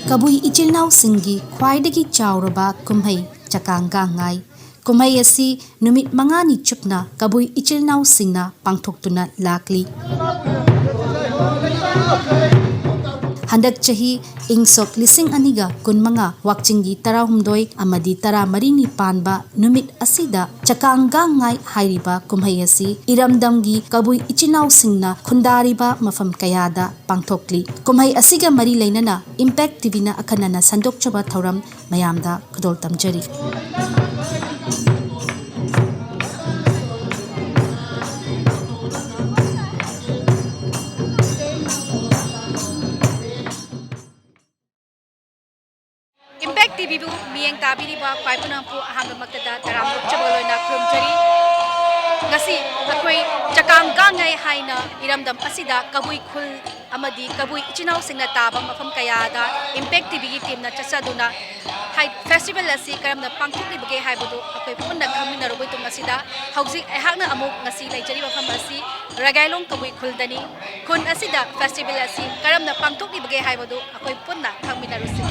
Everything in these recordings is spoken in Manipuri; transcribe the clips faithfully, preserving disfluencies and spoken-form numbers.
ꯀꯕꯨꯏ ꯏꯆꯤꯜ ꯏꯅꯥꯎꯁꯤꯡꯒꯤ ꯈ꯭ꯋꯥꯏꯗꯒꯤ ꯆꯥꯎꯔꯕ ꯀꯨꯝꯍꯩ ꯆꯥꯀꯥꯡ ꯒꯥꯡꯉꯥꯏ꯫ ꯀꯨꯝꯍꯩ ꯑꯁꯤ ꯅꯨꯃꯤꯠ ꯃꯉꯥꯅꯤ ꯆꯨꯞꯅ ꯀꯕꯨꯏ ꯏꯆꯤꯜ ꯏꯅꯥꯎꯁꯤꯡꯅ ꯄꯥꯡꯊꯣꯛꯇꯨꯅ ꯂꯥꯛꯂꯤ꯫ ꯍꯟꯗꯛ ꯆꯍꯤ ꯏꯪ ꯁꯣꯛ ꯂꯤꯁꯤꯡ ꯑꯅꯤꯒ ꯀꯨꯟꯃꯉꯥ ꯋꯥꯛꯆꯤꯡꯒꯤ ꯇꯔꯥꯍꯨꯝꯗꯣꯏ ꯑꯃꯗꯤ ꯇꯔꯥꯃꯔꯤꯅꯤ ꯄꯥꯟꯕ ꯅꯨꯃꯤꯠ ꯑꯁꯤꯗ ꯆꯥꯀꯥꯡ ꯒꯥꯡꯉꯥꯏ ꯍꯥꯏꯔꯤꯕ ꯀꯨꯝꯍꯩ ꯑꯁꯤ ꯏꯔꯝꯗꯝꯒꯤ ꯀꯕꯨꯏ ꯏꯆꯤꯟ ꯏꯅꯥꯎꯁꯤꯡꯅ ꯈꯨꯟꯗꯥꯔꯤꯕ ꯃꯐꯝ ꯀꯌꯥꯗ ꯄꯥꯡꯊꯣꯛꯂꯤ꯫ ꯀꯨꯝꯍꯩ ꯑꯁꯤꯒ ꯃꯔꯤ ꯂꯩꯅꯅ ꯏꯝꯄꯦꯛ ꯇꯤꯚꯤꯅ ꯑꯈꯟꯅꯅ ꯁꯟꯗꯣꯛꯆꯕ ꯊꯧꯔꯝ ꯃꯌꯥꯝꯗ ꯈꯨꯗꯣꯜ ꯇꯝꯖꯔꯤ꯫ ꯏꯝꯄꯦꯛ ꯇꯤꯚꯤꯕꯨ ꯃꯤꯠꯌꯦꯡ ꯇꯥꯕꯤꯔꯤꯕ ꯈ꯭ꯋꯥꯏ ꯄꯨꯝꯅꯃꯛꯄꯨ ꯑꯍꯥꯟꯕꯃꯛꯇꯗ ꯇꯔꯥꯝꯅ ꯑꯣꯛꯆꯕꯒ ꯂꯣꯏꯅ ꯈꯨꯔꯨꯝꯖꯔꯤ꯫ ꯉꯁꯤ ꯑꯩꯈꯣꯏ ꯆꯥꯀꯥꯡ ꯒꯥꯡꯉꯥꯏ ꯍꯥꯏꯅ ꯏꯔꯝꯗꯝ ꯑꯁꯤꯗ ꯀꯕꯨꯏ ꯈꯨꯜ ꯑꯃꯗꯤ ꯀꯕꯨꯏ ꯏꯆꯤꯟ ꯏꯅꯥꯎꯁꯤꯡꯅ ꯇꯥꯕ ꯃꯐꯝ ꯀꯌꯥꯗ ꯏꯝꯄꯦꯛ ꯇꯤꯚꯤꯒꯤ ꯇꯤꯝꯅ ꯆꯠꯆꯗꯨꯅ ꯍꯥꯏ-, ꯐꯦꯁꯇꯤꯚꯦꯜ ꯑꯁꯤ ꯀꯔꯝꯅ ꯄꯥꯡꯊꯣꯛꯂꯤꯕꯒꯦ ꯍꯥꯏꯕꯗꯨ ꯑꯩꯈꯣꯏ ꯄꯨꯟꯅ ꯈꯪꯃꯤꯟꯅꯔꯨꯕꯒꯤ ꯇꯨꯡ ꯑꯁꯤꯗ ꯍꯧꯖꯤꯛ ꯑꯩꯍꯥꯛꯅ ꯑꯃꯨꯛ ꯉꯁꯤ ꯂꯩꯖꯔꯤꯕ ꯃꯐꯝ ꯑꯁꯤ ꯔꯒꯥꯏꯂꯣꯡ ꯀꯕꯨꯏ ꯈꯨꯜꯗꯅꯤ꯫ ꯈꯨꯟ ꯑꯁꯤꯗ ꯐꯦꯁꯇꯤꯚꯦꯜ ꯑꯁꯤ ꯀꯔꯝꯅ ꯄꯥꯡꯊꯣꯛꯂꯤꯕꯒꯦ ꯍꯥꯏꯕꯗꯨ ꯑꯩꯈꯣꯏ ꯄꯨꯟꯅ ꯈꯪꯃꯤꯟꯅꯔꯨꯁꯤ꯫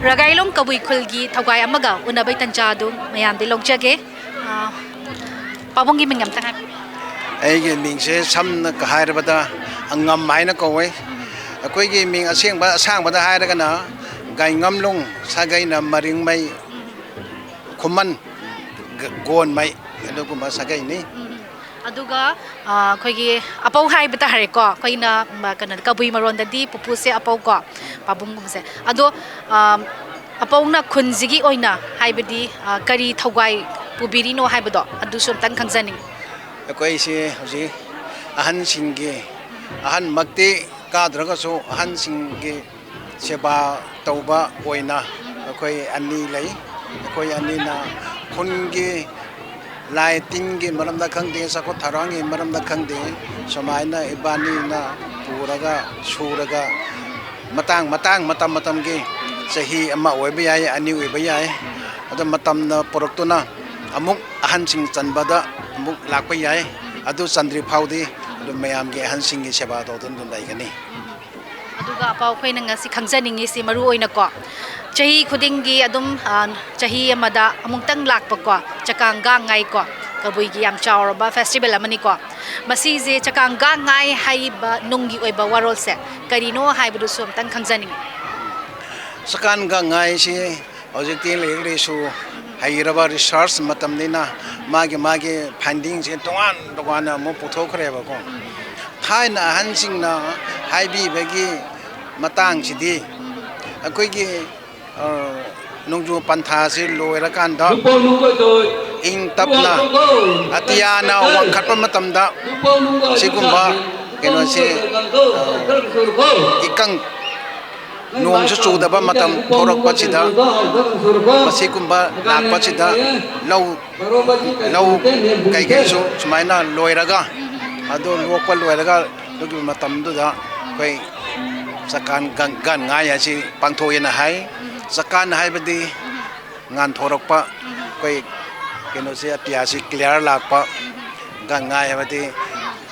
ꯔꯒꯥꯏꯂꯣꯡ ꯀꯕꯨꯏ ꯈꯨꯜꯒꯤ ꯊꯧꯒꯥꯏ ꯑꯃꯒ ꯎꯅꯕꯩ ꯇꯟꯖꯥ ꯑꯗꯨ ꯃꯌꯥꯝꯗꯤ ꯂꯧꯖꯒꯦ꯫ ꯑ, ꯄꯥꯕꯨꯡꯒꯤ ꯃꯤꯡ ꯑꯝꯇꯪ ꯍꯥꯏꯕꯤꯌꯨ꯫ ꯑꯩꯒꯤ ꯃꯤꯡꯁꯦ ꯁꯝꯅ ꯍꯥꯏꯔꯕꯗ ꯑꯉꯝ ꯍꯥꯏꯅ ꯀꯧꯋꯦ꯫ ꯑꯩꯈꯣꯏꯒꯤ ꯃꯤꯡ ꯑꯁꯦꯡꯕ ꯑꯁꯥꯡꯕꯗ ꯍꯥꯏꯔꯒꯅ ꯒꯥꯏꯉꯝꯂꯣꯡ, ꯁꯥꯒꯩꯅ ꯃꯔꯤꯡꯃꯩ, ꯈꯨꯃꯟ, ꯒ-, ꯒꯣꯟꯃꯩ, ꯑꯗꯨꯒꯨꯝꯕ ꯁꯥꯒꯩꯅꯤ꯫ ꯎꯝ꯫ ꯑꯗꯨꯒ, ꯑ, ꯑꯩꯈꯣꯏꯒꯤ ꯑꯄꯧ ꯍꯥꯏꯕ ꯇꯥꯔꯦꯀꯣ, ꯑꯩꯈꯣꯏꯅ, ꯃ-, ꯀꯩꯅꯣꯗ, ꯀꯕꯨꯏ ꯃꯔꯣꯟꯗꯗꯤ ꯄꯨꯄꯨꯁꯦ ꯑꯄꯧ ꯀꯣ, ꯄꯥꯕꯨꯡꯒꯨꯝꯕꯁꯦ꯫ ꯑꯗꯣ, ꯑ, ꯑꯄꯧꯅ ꯈꯨꯟꯁꯤꯒꯤ ꯑꯣꯏꯅ, ꯍꯥꯏꯕꯗꯤ, ꯑ, ꯀꯔꯤ ꯊꯧꯒꯥꯏ ꯄꯨꯕꯤꯔꯤꯅꯣ ꯍꯥꯏꯕꯗꯣ ꯑꯗꯨꯁꯨ ꯑꯝꯇꯪ ꯈꯪꯖꯅꯤꯡꯉꯤ꯫ ꯑꯩꯈꯣꯏꯁꯦ ꯍꯧꯖꯤꯛ ꯑꯍꯟꯁꯤꯡꯒꯤ, ꯑꯍꯟꯃꯛꯇꯤ ꯀꯥꯗ꯭ꯔꯒꯁꯨ ꯑꯍꯟꯁꯤꯡꯒꯤ ꯁꯦꯕꯥ ꯇꯧꯕ ꯑꯣꯏꯅ ꯑꯩꯈꯣꯏ ꯑꯅꯤ ꯂꯩ꯫ ꯑꯩꯈꯣꯏ ꯑꯅꯤꯅ ꯈꯨꯟꯒꯤ ꯂꯥꯏ ꯇꯤꯟꯒꯤ ꯃꯔꯝꯗ ꯈꯪꯗꯦ, ꯆꯥꯎꯈꯠ ꯊꯧꯔꯥꯡꯒꯤ ꯃꯔꯝꯗ ꯈꯪꯗꯦ, ꯁꯨꯃꯥꯏꯅ ꯏꯕꯥꯅꯤꯅ ꯄꯨꯔꯒ, ꯁꯨꯔꯒ, ꯃꯇꯥꯡ ꯃꯇꯥꯡ, ꯃꯇꯝ ꯃꯇꯝꯒꯤ ꯆꯍꯤ ꯑꯃ ꯑꯣꯏꯕ ꯌꯥꯏ, ꯑꯅꯤ ꯑꯣꯏꯕ ꯌꯥꯏ, ꯑꯗꯣ ꯃꯇꯝꯅ ꯄꯨꯔꯛꯇꯨꯅ ꯑꯃꯨꯛ ꯑꯍꯟꯁꯤꯡ ꯆꯟꯕꯗ ꯑꯃꯨꯛ ꯂꯥꯛꯄ ꯌꯥꯏ꯫ ꯑꯗꯨ ꯆꯟꯗ꯭ꯔꯤ ꯐꯥꯎꯗꯤ ꯑꯗꯨꯝ ꯃꯌꯥꯝꯒꯤ ꯑꯍꯟꯁꯤꯡꯒꯤ ꯁꯦꯕꯥ ꯇꯧꯗꯨꯅ ꯑꯗꯨꯝ ꯂꯩꯒꯅꯤ꯫ ꯑꯗꯨꯒ ꯑꯄꯧ, ꯑꯩꯈꯣꯏꯅ ꯉꯁꯤ ꯈꯪꯖꯅꯤꯡꯉꯤꯁꯤ ꯃꯔꯨ ꯑꯣꯏꯅꯀꯣ, ꯆꯍꯤ ꯈꯨꯗꯤꯡꯒꯤ ꯑꯗꯨꯝ, ꯑ, ꯆꯍꯤ ꯑꯃꯗ ꯑꯃꯨꯛꯇꯪ ꯂꯥꯛꯄꯀꯣ, ꯆꯀꯥꯡ ꯒꯥꯡꯉꯥꯏꯀꯣ, ꯀꯕꯨꯏꯒꯤ ꯌꯥꯝ ꯆꯥꯎꯔꯕ festival ꯑꯃꯅꯤꯀꯣ꯫ ꯃꯁꯤꯁꯦ ꯆꯀꯥꯡ ꯒꯥꯡꯉꯥꯏ ꯍꯥꯏꯕ ꯅꯨꯡꯒꯤ ꯑꯣꯏꯕ ꯋꯥꯔꯣꯜꯁꯦ ꯀꯔꯤꯅꯣ ꯍꯥꯏꯕꯗꯨꯁꯨ ꯑꯝꯇꯪ ꯈꯪꯖꯅꯤꯡꯉꯤ꯫ ꯆꯀꯥꯡ ꯒꯥꯡꯉꯥꯏꯁꯤ ꯍꯧꯖꯤꯛꯇꯤ ꯂꯥꯏꯔꯤꯛ ꯂꯥꯏꯁꯨ ꯍꯩꯔꯕ research ꯃꯇꯝꯅꯤꯅ ꯃꯥꯒꯤ ꯃꯥꯒꯤ findingꯁꯦ ꯇꯣꯉꯥꯟ ꯇꯣꯉꯥꯟꯅ ꯑꯃꯨꯛ ꯄꯨꯊꯣꯛꯈ꯭ꯔꯦꯕꯀꯣ꯫ ꯊꯥꯏꯅ ꯑꯍꯟꯁꯤꯡꯅ ꯍꯥꯏꯕꯤꯕꯒꯤ ꯃꯇꯥꯡꯁꯤꯗꯤ ꯑꯩꯈꯣꯏꯒꯤ, ꯑ, ꯅꯣꯡꯖꯨ ꯄꯟꯊꯥꯁꯤ ꯂꯣꯏꯔꯀꯥꯟꯗ ꯏꯪ ꯇꯞꯅ ꯑꯇꯤꯌꯥꯅ ꯋꯥꯡꯈꯠꯄ ꯃꯇꯝꯗ ꯁꯤꯒꯨꯝꯕ ꯀꯩꯅꯣꯁꯤ, ꯑ, ꯏꯀꯪ ꯅꯣꯡꯁꯨ ꯆꯨꯗꯕ ꯃꯇꯝ ꯊꯣꯔꯛꯄꯁꯤꯗ, ꯃꯁꯤꯒꯨꯝꯕ ꯂꯥꯛꯄꯁꯤꯗ ꯂꯧ, ꯂꯧ ꯀꯩꯀꯩꯁꯨ ꯁꯨꯃꯥꯏꯅ ꯂꯣꯏꯔꯒ, ꯑꯗꯨ ꯂꯣꯛꯄ ꯂꯣꯏꯔꯒ ꯑꯗꯨꯒꯤ ꯃꯇꯝꯗꯨꯗ ꯑꯩꯈꯣꯏ ꯆꯀꯥꯟ ꯒꯟ-, ꯒꯥꯟ ꯉꯥꯏ ꯍꯥꯏꯁꯤ ꯄꯥꯡꯊꯣꯛꯑꯦꯅ ꯍꯥꯏ꯫ ꯆꯀꯥꯟ ꯍꯥꯏꯕꯗꯤ ꯉꯥꯟꯊꯣꯔꯛꯄ, ꯑꯩꯈꯣꯏ ꯀꯩꯅꯣꯁꯦ, ꯑꯇꯤꯌꯥꯁꯤ clear ꯂꯥꯛꯄ, ꯒꯥꯟ ꯉꯥꯏ ꯍꯥꯏꯕꯗꯤ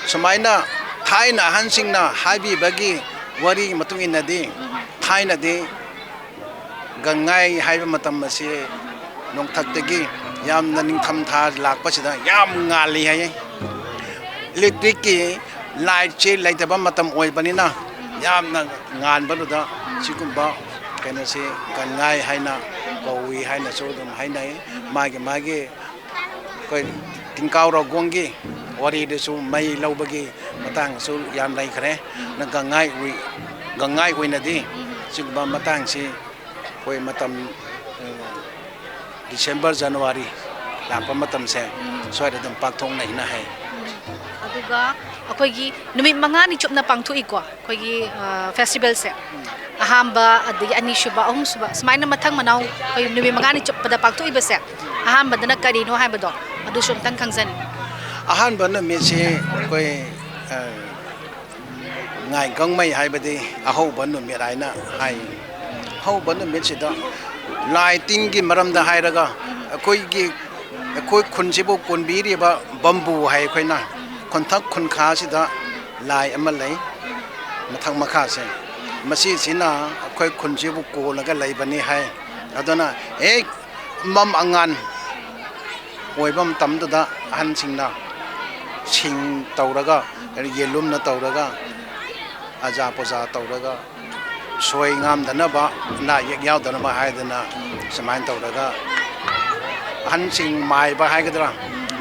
ꯁꯨꯃꯥꯏꯅ ꯊꯥꯏꯅ ꯑꯍꯟꯁꯤꯡꯅ ꯍꯥꯏꯕꯤꯕꯒꯤ ꯋꯥꯔꯤꯒꯤ ꯃꯇꯨꯡ ꯏꯟꯅꯗꯤ ꯊꯥꯏꯅꯗꯤ ꯒꯪꯉꯥꯏ ꯍꯥꯏꯕ ꯃꯇꯝ ꯑꯁꯤ ꯅꯣꯡꯊꯛꯇꯒꯤ ꯌꯥꯝꯅ ꯅꯤꯡꯊꯝꯊꯥ ꯂꯥꯛꯄꯁꯤꯗ ꯌꯥꯝ ꯉꯥꯜꯂꯤ ꯍꯥꯏꯌꯦ꯫ ꯏꯂꯦꯛꯇ꯭ꯔꯤꯛꯀꯤ ꯂꯥꯏꯠꯁꯤ ꯂꯩꯇꯕ ꯃꯇꯝ ꯑꯣꯏꯕꯅꯤꯅ ꯌꯥꯝꯅ ꯉꯥꯟꯕꯗꯨꯗ ꯁꯤꯒꯨꯝꯕ ꯀꯩꯅꯣꯁꯤ ꯒꯪꯉꯥꯏ ꯍꯥꯏꯅ ꯀꯧꯏ ꯍꯥꯏꯅꯁꯨ ꯑꯗꯨꯝ ꯍꯥꯏꯅꯩ꯫ ꯃꯥꯒꯤ ꯃꯥꯒꯤ ꯑꯩꯈꯣꯏ ꯇꯤꯡꯀꯥꯎ ꯔꯥꯎꯒꯣꯡꯒꯤ ꯋꯥꯔꯤꯗꯁꯨ ꯃꯩ ꯂꯧꯕꯒꯤ ꯃꯇꯥꯡꯁꯨ ꯌꯥꯝ ꯂꯩꯈ꯭ꯔꯦ꯫ ꯅ ꯒꯪꯉꯥꯏ ꯎꯏ-, ꯒꯪꯉꯥꯏ ꯑꯣꯏꯅꯗꯤ ꯁꯤꯒꯨꯝꯕ ꯃꯇꯥꯡꯁꯤ ꯑꯩꯈꯣꯏ ꯃꯇꯝ, ꯑ, ꯗꯤꯁꯦꯝꯕꯔ, ꯖꯅꯋꯥꯔꯤ ꯂꯥꯛꯄ ꯃꯇꯝꯁꯦ ꯁ꯭ꯋꯥꯏꯗ ꯑꯗꯨꯝ ꯄꯥꯡꯊꯣꯛꯅꯩꯅ ꯍꯥꯏ꯫ ꯑꯗꯨꯒ ꯑꯩꯈꯣꯏꯒꯤ ꯅꯨꯃꯤꯠ ꯃꯉꯥꯅꯤ ꯆꯨꯞꯅ ꯄꯥꯡꯊꯣꯛꯏꯀꯣ ꯑꯩꯈꯣꯏꯒꯤ, ꯑ, ꯐꯦꯁꯇꯤꯚꯦꯜꯁꯦ꯫ ꯑꯍꯥꯝꯕ, ꯑꯗꯒꯤ ꯑꯅꯤꯁꯨꯕ, ꯑꯍꯨꯝꯁꯨꯕ, ꯁꯨꯃꯥꯏꯅ ꯃꯊꯪ ꯃꯅꯥꯎ ꯑꯩꯈꯣꯏ ꯅꯨꯃꯤꯠ ꯃꯉꯥꯅꯤ ꯆꯨꯞꯄꯗ ꯄꯥꯡꯊꯣꯛꯏꯕꯁꯦ, ꯑꯍꯥꯟꯕꯗꯅ ꯀꯔꯤꯅꯣ ꯍꯥꯏꯕꯗꯣ ꯑꯗꯨꯁꯨ ꯑꯝꯇꯪ ꯈꯪꯖꯅꯤꯡꯉꯤ꯫ ꯑꯍꯥꯟꯕ ꯅꯨꯃꯤꯠꯁꯤ ꯑꯩꯈꯣꯏ, ꯑ, ꯉꯥꯏ ꯒꯪꯃꯩ ꯍꯥꯏꯕꯗꯤ ꯑꯍꯧꯕ ꯅꯨꯃꯤꯠ ꯍꯥꯏꯅ ꯍꯥꯏ꯫ ꯑꯍꯧꯕ ꯅꯨꯃꯤꯠꯁꯤꯗ ꯂꯥꯏ ꯇꯤꯟꯒꯤ ꯃꯔꯝꯗ ꯍꯥꯏꯔꯒ ꯑꯩꯈꯣꯏꯒꯤ, ꯑꯩꯈꯣꯏ ꯈꯨꯟꯁꯤꯕꯨ ꯀꯣꯟꯕꯤꯔꯤꯕ ꯕꯝꯕꯨ ꯍꯥꯏ ꯑꯩꯈꯣꯏꯅ, ꯈꯨꯟꯊꯛ ꯈꯨꯟꯈꯥꯁꯤꯗ ꯂꯥꯏ ꯑꯃ ꯂꯩ꯫ ꯃꯊꯛ ꯃꯈꯥꯁꯦ, ꯃꯁꯤꯁꯤꯅ ꯑꯩꯈꯣꯏ ꯈꯨꯟꯁꯤꯕꯨ ꯀꯣꯜꯂꯒ ꯂꯩꯕꯅꯤ ꯍꯥꯏ꯫ ꯑꯗꯨꯅ ꯍꯦꯛ ꯑꯃꯝ ꯑꯉꯥꯟ ꯑꯣꯏꯕ ꯃꯇꯝꯗꯨꯗ ꯑꯍꯟꯁꯤꯡꯅ ꯁꯤꯡ ꯇꯧꯔꯒ, ꯌꯦꯜꯂꯨꯝꯅ ꯇꯧꯔꯒ, ꯑꯖꯥ ꯄꯨꯖꯥ ꯇꯧꯔꯒ, ꯁꯣꯏ ꯉꯥꯝꯗꯅꯕ, ꯑꯅꯥ ꯑꯌꯦꯛ ꯌꯥꯎꯗꯅꯕ ꯍꯥꯏꯗꯅ ꯁꯨꯃꯥꯏꯅ ꯇꯧꯔꯒ ꯑꯍꯟꯁꯤꯡ ꯃꯥꯏꯕ ꯍꯥꯏꯒꯗ꯭ꯔꯥ,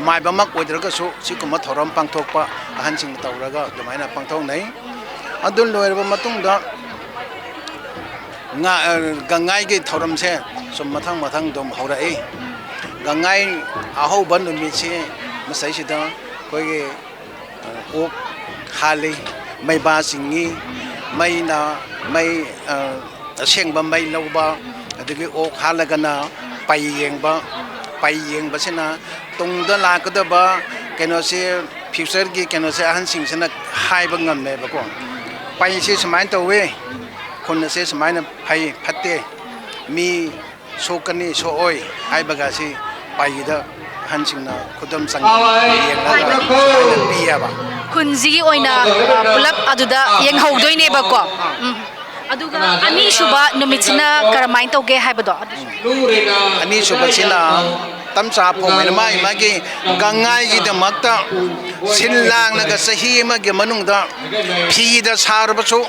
ꯃꯥꯏꯕꯃꯛ ꯑꯣꯏꯗ꯭ꯔꯒꯁꯨ ꯁꯤꯒꯨꯝꯕ ꯊꯧꯔꯝ ꯄꯥꯡꯊꯣꯛꯄ ꯑꯍꯟꯁꯤꯡꯅ ꯇꯧꯔꯒ ꯑꯗꯨꯃꯥꯏꯅ ꯄꯥꯡꯊꯣꯛꯅꯩ꯫ ꯑꯗꯨ ꯂꯣꯏꯔꯕ ꯃꯇꯨꯡꯗ ꯉꯥ-, ꯑ, ꯒꯪꯉꯥꯏꯒꯤ ꯊꯧꯔꯝꯁꯦ ꯁꯨꯝ ꯃꯊꯪ ꯃꯊꯪ ꯑꯗꯨꯝ ꯍꯧꯔꯛꯏ꯫ ꯒꯪꯉꯥꯏ ꯑꯍꯧꯕ ꯅꯨꯃꯤꯠꯁꯤ ꯃꯁꯩꯁꯤꯗ ꯑꯩꯈꯣꯏꯒꯤ, ꯑ, ꯑꯣꯛ ꯍꯥꯜꯂꯤ, ꯃꯩꯕꯥ ꯆꯤꯡꯉꯤ, ꯃꯩꯅ, ꯃꯩ, ꯑ, ꯑꯁꯦꯡꯕ ꯃꯩ ꯂꯧꯕ, ꯑꯗꯒꯤ ꯑꯣꯛ ꯍꯥꯜꯂꯒꯅ ꯄꯩ ꯌꯦꯡꯕ, ꯄꯩ ꯌꯦꯡꯕꯁꯤꯅ ꯇꯨꯡꯗ ꯂꯥꯛꯀꯗꯕ ꯀꯩꯅꯣꯁꯦ, ꯐ꯭ꯌꯨꯆꯔꯒꯤ ꯀꯩꯅꯣꯁꯦ ꯑꯍꯟꯁꯤꯡꯁꯤꯅ ꯍꯥꯏꯕ ꯉꯝꯃꯦꯕꯀꯣ꯫ ꯄꯩꯁꯦ ꯁꯨꯃꯥꯏꯅ ꯇꯧꯋꯦ, ꯈꯨꯟ ꯑꯁꯦ ꯁꯨꯃꯥꯏꯅ ꯐꯩ ꯐꯠꯇꯦ, ꯃꯤ ꯁꯣꯛꯀꯅꯤ ꯁꯣꯛꯑꯣꯏ ꯍꯥꯏꯕꯒꯁꯤ ꯄꯩꯗ ꯑꯍꯟꯁꯤꯡꯅ ꯈꯨꯗꯝ ꯆꯥꯡꯗꯝ ꯌꯦꯡꯂꯒ ꯁꯨꯃꯥꯏꯅ ꯄꯤꯌꯦꯕ꯫ ꯈꯨꯟꯁꯤꯒꯤ ꯑꯣꯏꯅ, ꯑ, ꯄꯨꯂꯞ ꯑꯗꯨꯗ ꯌꯦꯡꯍꯧꯗꯣꯏꯅꯦꯕꯀꯣ꯫ ꯎꯝ꯫ ꯑꯗꯨꯒ ꯑꯅꯤꯁꯨꯕ ꯅꯨꯃꯤꯠꯁꯤꯅ ꯀꯔꯝꯍꯥꯏꯅ ꯇꯧꯒꯦ ꯍꯥꯏꯕꯗꯣ ꯑꯗꯨꯁꯨ꯫ ꯑꯅꯤꯁꯨꯕꯁꯤꯅ ꯇꯝꯆꯥ ꯐꯣꯡꯕꯅ ꯃꯥꯒꯤ ꯃꯥꯒꯤ ꯒꯪꯉꯥꯏꯒꯤꯗꯃꯛꯇ ꯁꯤꯜ ꯂꯥꯡꯂꯒ ꯆꯍꯤ ꯑꯃꯒꯤ ꯃꯅꯨꯡꯗ ꯐꯤꯗ ꯁꯥꯔꯕꯁꯨ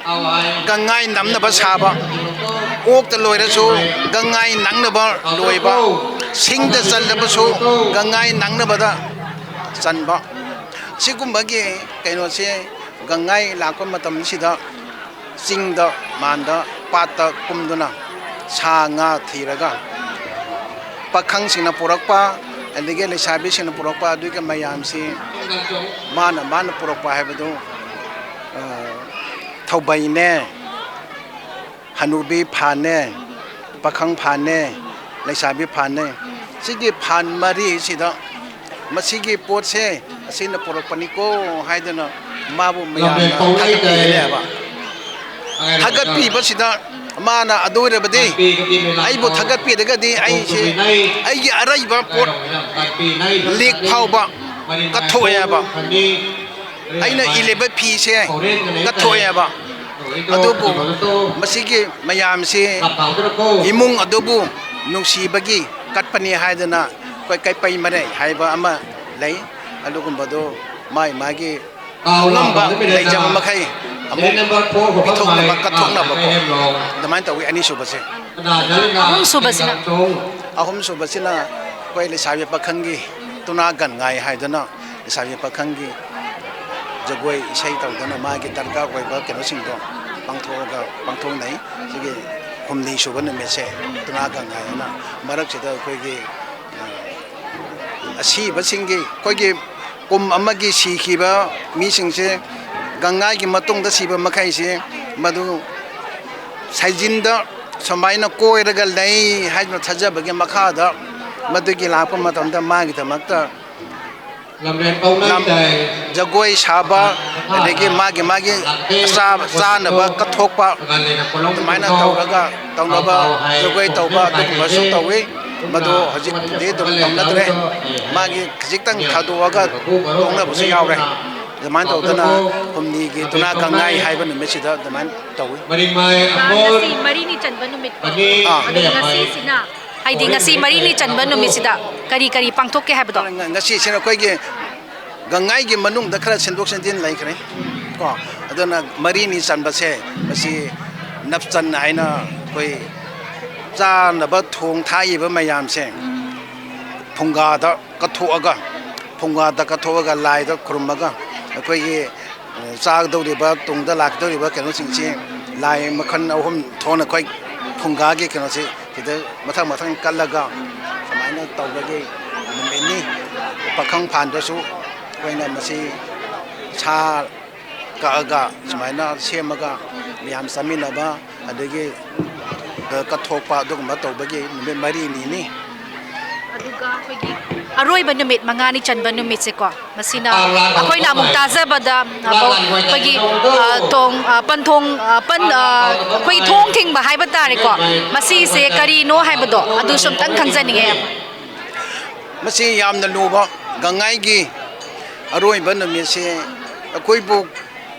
ꯒꯪꯉꯥꯏ ꯅꯝꯅꯕ ꯁꯥꯕ, ꯑꯣꯛꯇ ꯂꯣꯏꯔꯁꯨ ꯒꯪꯉꯥꯏ ꯅꯪꯅꯕ ꯂꯣꯏꯕ, ꯁꯤꯡꯗ ꯆꯜꯂꯕꯁꯨ ꯒꯪꯉꯥꯏ ꯅꯪꯅꯕꯗ ꯆꯟꯕ, ꯁꯤꯒꯨꯝꯕꯒꯤ ꯀꯩꯅꯣꯁꯦ ꯒꯪꯉꯥꯏ ꯂꯥꯛꯄ ꯃꯇꯝꯁꯤꯗ ꯆꯤꯡꯗ, ꯃꯥꯟꯗ, ꯄꯥꯠꯇ ꯀꯨꯝꯗꯨꯅ ꯁꯥ ꯉꯥ ꯊꯤꯔꯒ ꯄꯥꯈꯪꯁꯤꯡꯅ ꯄꯨꯔꯛꯄ, ꯑꯗꯒꯤ ꯂꯩꯁꯥꯕꯤꯁꯤꯡꯅ ꯄꯨꯔꯛꯄ ꯑꯗꯨꯒꯤ ꯃꯌꯥꯝꯁꯤ ꯃꯥꯅ, ꯃꯥꯅ ꯄꯨꯔꯛꯄ ꯍꯥꯏꯕꯗꯨ, ꯑ, ꯊꯧꯕꯩꯅꯦ, ꯍꯅꯨꯕꯤ ꯐꯥꯟꯅꯦ, ꯄꯥꯈꯪ ꯐꯥꯟꯅꯦ, ꯂꯩꯁꯥꯕꯤ ꯐꯥꯟꯅꯦ꯫ ꯁꯤꯒꯤ ꯐꯥꯟ ꯃꯔꯤꯁꯤꯗ ꯃꯁꯤꯒꯤ ꯄꯣꯠꯁꯦ ꯑꯁꯤꯅ ꯄꯨꯔꯛꯄꯅꯤꯀꯣ ꯍꯥꯏꯗꯅ ꯃꯥꯕꯨ ꯃꯌꯥꯝꯅ ꯊꯥꯒꯠꯄꯤꯒꯅꯦꯕ꯫ ꯊꯥꯒꯠꯄꯤꯕꯁꯤꯗ ꯃꯥꯅ ꯑꯗꯨ ꯑꯣꯏꯔꯕꯗꯤ ꯑꯩꯕꯨ ꯊꯥꯒꯠꯄꯤꯔꯒꯗꯤ ꯑꯩꯁꯦ ꯑꯩꯒꯤ ꯑꯔꯩꯕ ꯄꯣꯠ ꯂꯤꯛ ꯐꯥꯎꯕ ꯀꯠꯊꯣꯛꯑꯦꯕ꯫ ꯑꯩꯅ ꯏꯜꯂꯤꯕ ꯐꯤꯁꯦ ꯀꯠꯊꯣꯛꯑꯦꯕ꯫ ꯑꯗꯨꯕꯨ ꯃꯁꯤꯒꯤ ꯃꯌꯥꯝꯁꯤ ꯏꯃꯨꯡ ꯑꯗꯨꯕꯨ ꯅꯨꯡꯁꯤꯕꯒꯤ ꯀꯠꯄꯅꯤ ꯍꯥꯏꯗꯅ ꯑꯩꯈꯣꯏ ꯀꯩꯄꯩ ꯃꯔꯩ ꯍꯥꯏꯕ ꯑꯃ ꯂꯩ꯫ ꯑꯗꯨꯒꯨꯝꯕꯗꯨ ꯃꯥꯏ ꯃꯥꯒꯤ ꯑꯉꯝꯕ ꯂꯩꯖꯕ ꯃꯈꯩ ꯑꯃꯨꯛ ꯄꯤꯊꯣꯛꯅꯕ, ꯀꯠꯊꯣꯛꯅꯕꯀꯣ, ꯑꯗꯨꯃꯥꯏꯅ ꯇꯧꯋꯤ꯫ ꯑꯅꯤꯁꯨꯕꯁꯦ꯫ ꯑꯍꯨꯝꯁꯨꯕꯁꯤꯅ? ꯑꯍꯨꯝꯁꯨꯕꯁꯤꯅ ꯑꯩꯈꯣꯏ ꯂꯩꯁꯥꯕꯤ ꯄꯥꯈꯪꯒꯤ ꯇꯨꯅꯥ ꯒꯟꯉꯥꯏ ꯍꯥꯏꯗꯅ ꯂꯩꯁꯥꯕꯤ ꯄꯥꯈꯪꯒꯤ ꯖꯒꯣꯏ ꯏꯁꯩ ꯇꯧꯗꯅ ꯃꯥꯒꯤ ꯗꯔꯀꯥꯔ ꯑꯣꯏꯕ ꯀꯩꯅꯣꯁꯤꯡꯗꯣ ꯄꯥꯡꯊꯣꯛꯑꯒ, ꯄꯥꯡꯊꯣꯛꯅꯩ꯫ ꯁꯤꯒꯤ ꯍꯨꯝꯅꯤ ꯁꯨꯕ ꯅꯨꯃꯤꯠꯁꯦ ꯇꯨꯅꯥ ꯒꯟꯉꯥꯏ ꯍꯥꯏꯅ꯫ ꯃꯔꯛꯁꯤꯗ ꯑꯩꯈꯣꯏꯒꯤ, ꯑ, ꯑꯁꯤꯕꯁꯤꯡꯒꯤ, ꯑꯩꯈꯣꯏꯒꯤ ꯀꯨꯝ ꯑꯃꯒꯤ ꯁꯤꯈꯤꯕ ꯃꯤꯁꯤꯡꯁꯦ, ꯒꯪꯉꯥꯏꯒꯤ ꯃꯇꯨꯡꯗ ꯁꯤꯕ ꯃꯈꯩꯁꯦ, ꯃꯗꯨ ꯁꯩꯖꯤꯟꯗ ꯁꯨꯃꯥꯏꯅ ꯀꯣꯏꯔꯒ ꯂꯩ ꯍꯥꯏꯗꯨꯅ ꯊꯥꯖꯕꯒꯤ ꯃꯈꯥꯗ ꯃꯗꯨꯒꯤ ꯂꯥꯛꯄ ꯃꯇꯝꯗ ꯃꯥꯒꯤꯗꯃꯛꯇ ꯂꯝ-, ꯖꯒꯣꯏ ꯁꯥꯕ, ꯑꯗꯒꯤ ꯃꯥꯒꯤ ꯃꯥꯒꯤ ꯑꯆꯥ-, ꯆꯥꯅꯕ ꯀꯠꯊꯣꯛꯄ, ꯑꯗꯨꯃꯥꯏꯅ ꯇꯧꯔꯒ ꯇꯧꯅꯕ ꯖꯒꯣꯏ ꯇꯧꯕ ꯑꯗꯨꯒꯨꯝꯕꯁꯨ ꯇꯧꯏ꯫ ꯃꯗꯨ ꯍꯧꯖꯤꯛꯇꯤ ꯑꯗꯨꯝ ꯇꯧꯅꯗ꯭ꯔꯦ꯫ ꯃꯥꯒꯤ ꯈꯖꯤꯛꯇꯪ ꯊꯥꯗꯣꯛꯑꯒ ꯇꯣꯛꯅꯕꯁꯨ ꯌꯥꯎꯔꯦ꯫ ꯑꯗꯨꯃꯥꯏꯅ ꯇꯧꯗꯅ ꯍꯨꯝꯅꯤꯒꯤ ꯇꯨꯅꯥ ꯒꯪꯉꯥꯏ ꯍꯥꯏꯕ ꯅꯨꯃꯤꯠꯁꯤꯗ ꯑꯗꯨꯃꯥꯏꯅ ꯇꯧꯏ꯫ ꯃꯔꯤꯃꯥꯏ ꯑꯃꯣꯜ ꯉꯁꯤ ꯃꯔꯤꯅꯤ ꯆꯟꯕ ꯅꯨꯃꯤꯠ꯫ ꯑꯅꯤ ꯑꯥ꯫ ꯑꯗꯣ ꯂꯩꯔꯝꯃꯦ꯫ ꯉꯁꯤꯁꯤꯅ, ꯍꯥꯏꯗꯤ ꯉꯁꯤ ꯃꯔꯤꯅꯤ ꯆꯟꯕ ꯅꯨꯃꯤꯠꯁꯤꯗ ꯀꯔꯤ ꯀꯔꯤ ꯄꯥꯡꯊꯣꯛꯀꯦ ꯍꯥꯏꯕꯗꯣ? ꯉ-, ꯉꯁꯤꯁꯤꯅ ꯑꯩꯈꯣꯏꯒꯤ ꯒꯪꯉꯥꯏꯒꯤ ꯃꯅꯨꯡꯗ ꯈꯔ ꯁꯦꯝꯗꯣꯛ ꯁꯦꯝꯖꯤꯟ ꯂꯩꯈ꯭ꯔꯦ ꯀꯣ꯫ ꯑꯗꯨꯅ ꯃꯔꯤꯅꯤ ꯆꯟꯕꯁꯦ, ꯃꯁꯤ ꯅꯞꯆꯟ ꯍꯥꯏꯅ ꯑꯩꯈꯣꯏ ꯆꯥꯅꯕ ꯊꯣꯡ ꯊꯥꯛꯏꯕ ꯃꯌꯥꯝꯁꯦ ꯐꯨꯡꯒꯥꯗ ꯀꯠꯊꯣꯛꯑꯒ, ꯐꯨꯡꯒꯥꯗ ꯀꯠꯊꯣꯛꯑꯒ ꯂꯥꯏꯗ ꯈꯨꯔꯨꯝꯃꯒ ꯑꯩꯈꯣꯏꯒꯤ, ꯑ, ꯆꯥꯒꯗꯧꯔꯤꯕ, ꯇꯨꯡꯗ ꯂꯥꯛꯀꯗꯧꯔꯤꯕ ꯀꯩꯅꯣꯁꯤꯡꯁꯤ ꯂꯥꯏ ꯃꯈꯜ ꯑꯍꯨꯝ ꯊꯣꯛꯅ ꯑꯩꯈꯣꯏ ꯐꯨꯡꯒꯥꯒꯤ ꯀꯩꯅꯣꯁꯤ ꯁꯤꯗ ꯃꯊꯪ ꯃꯊꯪ ꯀꯠꯂꯒ ꯁꯨꯃꯥꯏꯅ ꯇꯧꯕꯒꯤ ꯅꯨꯃꯤꯠꯅꯤ꯫ ꯄꯥꯈꯪ ꯐꯥꯟꯗꯁꯨ ꯑꯩꯈꯣꯏꯅ ꯃꯁꯤ ꯁꯥ ꯀꯛꯑꯒ ꯁꯨꯃꯥꯏꯅ ꯁꯦꯝꯃꯒ ꯃꯌꯥꯝ ꯆꯥꯃꯤꯟꯅꯕ, ꯑꯗꯒꯤ ꯀꯠꯊꯣꯛꯄ, ꯑꯗꯨꯒꯨꯝꯕ ꯇꯧꯕꯒꯤ ꯅꯨꯃꯤꯠ ꯃꯔꯤꯅꯤꯅꯤ꯫ ꯑꯗꯨꯒ ꯑꯩꯈꯣꯏꯒꯤ ꯑꯔꯣꯏꯕ ꯅꯨꯃꯤꯠ, ꯃꯉꯥꯅꯤ ꯆꯟꯕ ꯅꯨꯃꯤꯠꯁꯦꯀꯣ, ꯃꯁꯤꯅ ꯑꯩꯈꯣꯏꯅ ꯑꯃꯨꯛ ꯇꯥꯖꯕꯗ, ꯑ, ꯑꯩꯈꯣꯏꯒꯤ, ꯑ, ꯊꯣꯡ, ꯑ, ꯄꯟꯊꯣꯡ, ꯑ, ꯄꯟ-, ꯑ, ꯑꯩꯈꯣꯏ ꯊꯣꯡ ꯊꯤꯡꯕ ꯍꯥꯏꯕ ꯇꯥꯔꯦꯀꯣ, ꯃꯁꯤꯁꯦ ꯀꯔꯤꯅꯣ ꯍꯥꯏꯕꯗꯣ ꯑꯗꯨꯁꯨ ꯑꯝꯇꯪ ꯈꯪꯖꯅꯤꯡꯉꯦ꯫ ꯃꯁꯤ ꯌꯥꯝꯅ ꯂꯨꯕ ꯒꯪꯉꯥꯏꯒꯤ ꯑꯔꯣꯏꯕ ꯅꯨꯃꯤꯠꯁꯦ꯫ ꯑꯩꯈꯣꯏꯕꯨ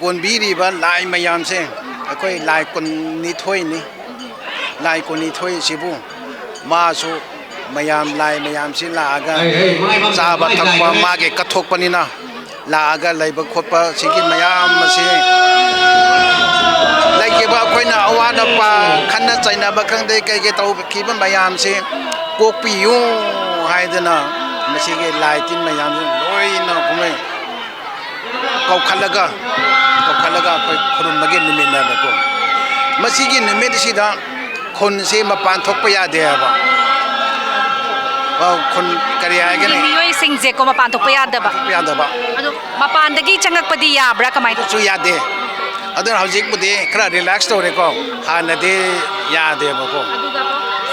ꯀꯣꯟꯕꯤꯔꯤꯕ ꯂꯥꯏ ꯃꯌꯥꯝꯁꯦ, ꯑꯩꯈꯣꯏ ꯂꯥꯏ ꯀꯨꯟꯅꯤꯊꯣꯏꯅꯤ꯫ ꯂꯥꯏ ꯀꯨꯟꯅꯤꯊꯣꯏꯁꯤꯕꯨ ꯃꯥꯁꯨ ꯃꯌꯥꯝ, ꯂꯥꯏ ꯃꯌꯥꯝꯁꯤ ꯂꯥꯛꯑꯒ ꯆꯥꯕ ꯊꯛꯄ ꯃꯥꯒꯤ ꯀꯠꯊꯣꯛꯄꯅꯤꯅ, ꯂꯥꯛꯑꯒ ꯂꯩꯕ ꯈꯣꯠꯄ ꯁꯤꯒꯤ ꯃꯌꯥꯝ ꯑꯁꯤ ꯂꯩꯈꯤꯕ ꯑꯩꯈꯣꯏꯅ ꯑꯋꯥꯠ ꯑꯄꯥ, ꯈꯠꯅ ꯆꯩꯅꯕ ꯈꯪꯗꯦ, ꯀꯩ ꯀꯩ ꯇꯧꯈꯤꯕ ꯃꯌꯥꯝꯁꯤ ꯀꯣꯛꯄꯤꯌꯨ ꯍꯥꯏꯗꯅ ꯃꯁꯤꯒꯤ ꯂꯥꯏ ꯇꯤꯟ ꯃꯌꯥꯝꯁꯤ ꯂꯣꯏꯅ ꯀꯨꯝꯍꯩ ꯀꯧꯈꯠꯂꯒ, ꯀꯧꯈꯠꯂꯒ ꯑꯩꯈꯣꯏ ꯈꯨꯔꯨꯝꯕꯒꯤ ꯅꯨꯃꯤꯠꯅꯦꯕꯀꯣ꯫ ꯃꯁꯤꯒꯤ ꯅꯨꯃꯤꯠ ꯑꯁꯤꯗ ꯈꯨꯟꯁꯤ ꯃꯄꯥꯟ ꯊꯣꯛꯄ ꯌꯥꯗꯦ ꯍꯥꯏꯕ꯫ ꯑ, ꯈꯨꯟ ꯀꯔꯤ ꯍꯥꯏꯒꯅꯤ? ꯃꯤꯑꯣꯏꯁꯤꯡꯁꯦꯀꯣ ꯃꯄꯥꯟ ꯊꯣꯛꯄ ꯌꯥꯗꯕ꯫ ꯌꯥꯗꯕ꯫ ꯑꯗꯣ ꯃꯄꯥꯟꯗꯒꯤ ꯆꯪꯉꯛꯄꯗꯤ ꯌꯥꯕ꯭ꯔꯥ, ꯀꯃꯥꯏꯅ ꯇꯧ- ꯁꯨ ꯌꯥꯗꯦ꯫ ꯑꯗꯨꯅ ꯍꯧꯖꯤꯛꯄꯨꯗꯤ ꯈꯔ ꯔꯤꯂꯦꯛꯁ ꯇꯧꯔꯦꯀꯣ, ꯍꯥꯟꯅꯗꯤ ꯌꯥꯗꯦꯕꯀꯣ꯫ ꯑꯗꯨꯒ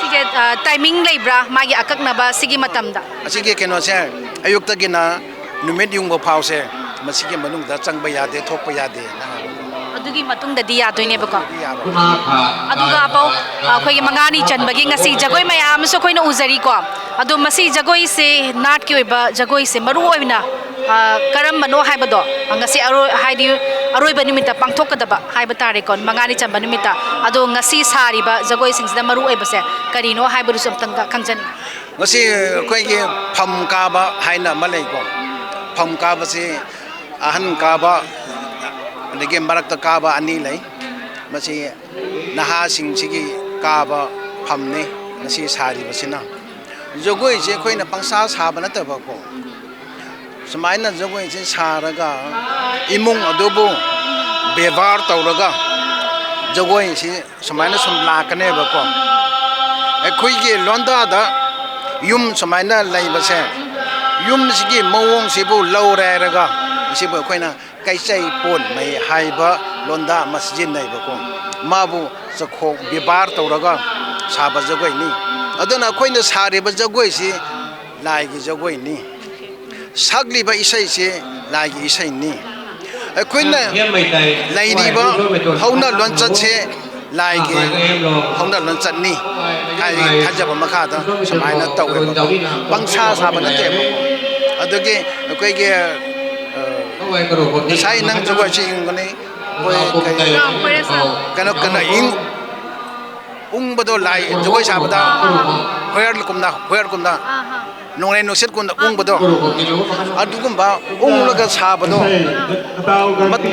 ꯁꯤꯁꯦ, ꯑ, ꯇꯥꯏꯃꯤꯡ ꯂꯩꯕ꯭ꯔꯥ ꯃꯥꯒꯤ ꯑꯀꯛꯅꯕ ꯁꯤꯒꯤ ꯃꯇꯝꯗ? ꯑꯁꯤꯒꯤ ꯀꯩꯅꯣꯁꯦ ꯑꯌꯨꯛꯇꯒꯤꯅ ꯅꯨꯃꯤꯠ ꯌꯨꯡꯕ ꯐꯥꯎꯁꯦ ꯃꯁꯤꯒꯤ ꯃꯅꯨꯡꯗ ꯆꯪꯕ ꯌꯥꯗꯦ, ꯊꯣꯛꯄ ꯌꯥꯗꯦ꯫ ꯑꯗꯨꯒꯤ ꯃꯇꯨꯡꯗꯗꯤ ꯌꯥꯗꯣꯏꯅꯦꯕꯀꯣ꯫ ꯌꯥꯕ꯫ ꯑꯗꯨꯒ ꯑꯄꯧ, ꯑꯩꯈꯣꯏꯒꯤ ꯃꯉꯥꯅꯤ ꯆꯟꯕꯒꯤ ꯉꯁꯤ ꯖꯒꯣꯏ ꯃꯌꯥꯝ ꯑꯃꯁꯨ ꯑꯩꯈꯣꯏꯅ ꯎꯖꯔꯤꯀꯣ꯫ ꯑꯗꯣ ꯃꯁꯤ ꯖꯒꯣꯏꯁꯦ, ꯅꯥꯠꯀꯤ ꯑꯣꯏꯕ ꯖꯒꯣꯏꯁꯦ ꯃꯔꯨ ꯑꯣꯏꯅ ꯑ, ꯀꯔꯝꯕꯅꯣ ꯍꯥꯏꯕꯗꯣ, ꯉꯁꯤ ꯑꯔꯣꯏ-, ꯍꯥꯏꯗꯤ ꯑꯔꯣꯏꯕ ꯅꯨꯃꯤꯠꯇ ꯄꯥꯡꯊꯣꯛꯀꯗꯕ ꯍꯥꯏꯕ ꯇꯥꯔꯦꯀꯣ, ꯃꯉꯥꯅꯤ ꯆꯟꯕ ꯅꯨꯃꯤꯠꯇ꯫ ꯑꯗꯣ ꯉꯁꯤ ꯁꯥꯔꯤꯕ ꯖꯒꯣꯏꯁꯤꯡꯁꯤꯗ ꯃꯔꯨ ꯑꯣꯏꯕꯁꯦ ꯀꯔꯤꯅꯣ ꯍꯥꯏꯕꯗꯨꯁꯨ ꯑꯝꯇꯪꯒ ꯈꯪꯖꯅꯤꯡꯉꯤ꯫ ꯉꯁꯤ ꯑꯩꯈꯣꯏꯒꯤ ꯐꯝ ꯀꯥꯕ ꯍꯥꯏꯅ ꯑꯃ ꯂꯩꯀꯣ꯫ ꯐꯝ ꯀꯥꯕꯁꯤ ꯑꯍꯟ ꯀꯥꯕ, ꯑꯗꯒꯤ ꯃꯔꯛꯇ ꯀꯥꯕ ꯑꯅꯤ ꯂꯩ꯫ ꯃꯁꯤ ꯅꯍꯥꯁꯤꯡꯁꯤꯒꯤ ꯀꯥꯕ ꯐꯝꯅꯤ ꯉꯁꯤ ꯁꯥꯔꯤꯕꯁꯤꯅ꯫ ꯖꯒꯣꯏꯁꯦ ꯑꯩꯈꯣꯏꯅ ꯄꯪꯁꯥ ꯁꯥꯕ ꯅꯠꯇꯕꯀꯣ, ꯁꯨꯃꯥꯏꯅ ꯖꯒꯣꯏꯁꯦ ꯁꯥꯔꯒ ꯏꯃꯨꯡ ꯑꯗꯨꯕꯨ ꯕꯦꯕꯥꯔ ꯇꯧꯔꯒ ꯖꯒꯣꯏꯁꯤ ꯁꯨꯃꯥꯏꯅ ꯁꯨꯝ ꯂꯥꯛꯀꯅꯦꯕꯀꯣ꯫ ꯑꯩꯈꯣꯏꯒꯤ ꯂꯣꯟꯗꯥꯗ ꯌꯨꯝ ꯁꯨꯃꯥꯏꯅ ꯂꯩꯕꯁꯦ, ꯌꯨꯝꯁꯤꯒꯤ ꯃꯑꯣꯡꯁꯤꯕꯨ ꯂꯧꯔꯦ ꯍꯥꯏꯔꯒ ꯃꯁꯤꯕꯨ ꯑꯩꯈꯣꯏꯅ ꯀꯩꯆꯩ ꯄꯣꯟꯃꯩ ꯍꯥꯏꯕ ꯂꯣꯟꯗꯥ ꯑꯃ ꯁꯤꯖꯤꯟꯅꯩꯕꯀꯣ꯫ ꯃꯥꯕꯨ ꯆꯈꯣꯛ ꯕꯦꯕꯥꯔ ꯇꯧꯔꯒ ꯁꯥꯕ ꯖꯒꯣꯏꯅꯤ꯫ ꯑꯗꯨꯅ ꯑꯩꯈꯣꯏꯅ ꯁꯥꯔꯤꯕ ꯖꯒꯣꯏꯁꯤ ꯂꯥꯏꯒꯤ ꯖꯒꯣꯏꯅꯤ꯫ ꯁꯛꯂꯤꯕ ꯏꯁꯩꯁꯤ ꯂꯥꯏꯒꯤ ꯏꯁꯩꯅꯤ꯫ ꯑꯩꯈꯣꯏꯅ ꯂꯩꯔꯤꯕ ꯍꯧꯅ ꯂꯣꯟꯆꯠꯁꯦ ꯂꯥꯏꯒꯤ ꯍꯧꯅ ꯂꯣꯟꯆꯠꯅꯤ ꯍꯥꯏ ꯊꯥꯖꯕ ꯃꯈꯥꯗ ꯁꯨꯃꯥꯏꯅ ꯇꯧꯋꯦꯕ꯫ ꯄꯪꯁꯥ ꯁꯥꯕ ꯅꯠꯇꯦꯕ꯫ ꯑꯗꯨꯒꯤ ꯑꯩꯈꯣꯏꯒꯤ, ꯑ, ꯉꯁꯥꯏ ꯅꯪ ꯖꯒꯣꯏꯁꯤ ꯌꯦꯡꯒꯅꯤ꯫ ꯑꯩꯈꯣꯏ ꯀꯩ, ꯀꯩꯅꯣ, ꯀꯩꯅꯣ, ꯏꯪ-, ꯎꯪꯕꯗꯣ ꯂꯥꯏ ꯖꯒꯣꯏ ꯁꯥꯕꯗ ꯍꯣꯌꯔ ꯀꯨꯝꯅ, ꯍꯣꯌꯔ ꯀꯨꯝꯅ, ꯑꯥ, ꯍꯥ꯫ ꯅꯣꯡꯂꯩ ꯅꯨꯡꯁꯤꯠ ꯀꯨꯝꯅ ꯎꯪꯕꯗꯣ, ꯑꯗꯨꯒꯨꯝꯕ ꯎꯪꯂꯒ ꯁꯥꯕꯗꯣ, ꯃꯠ-,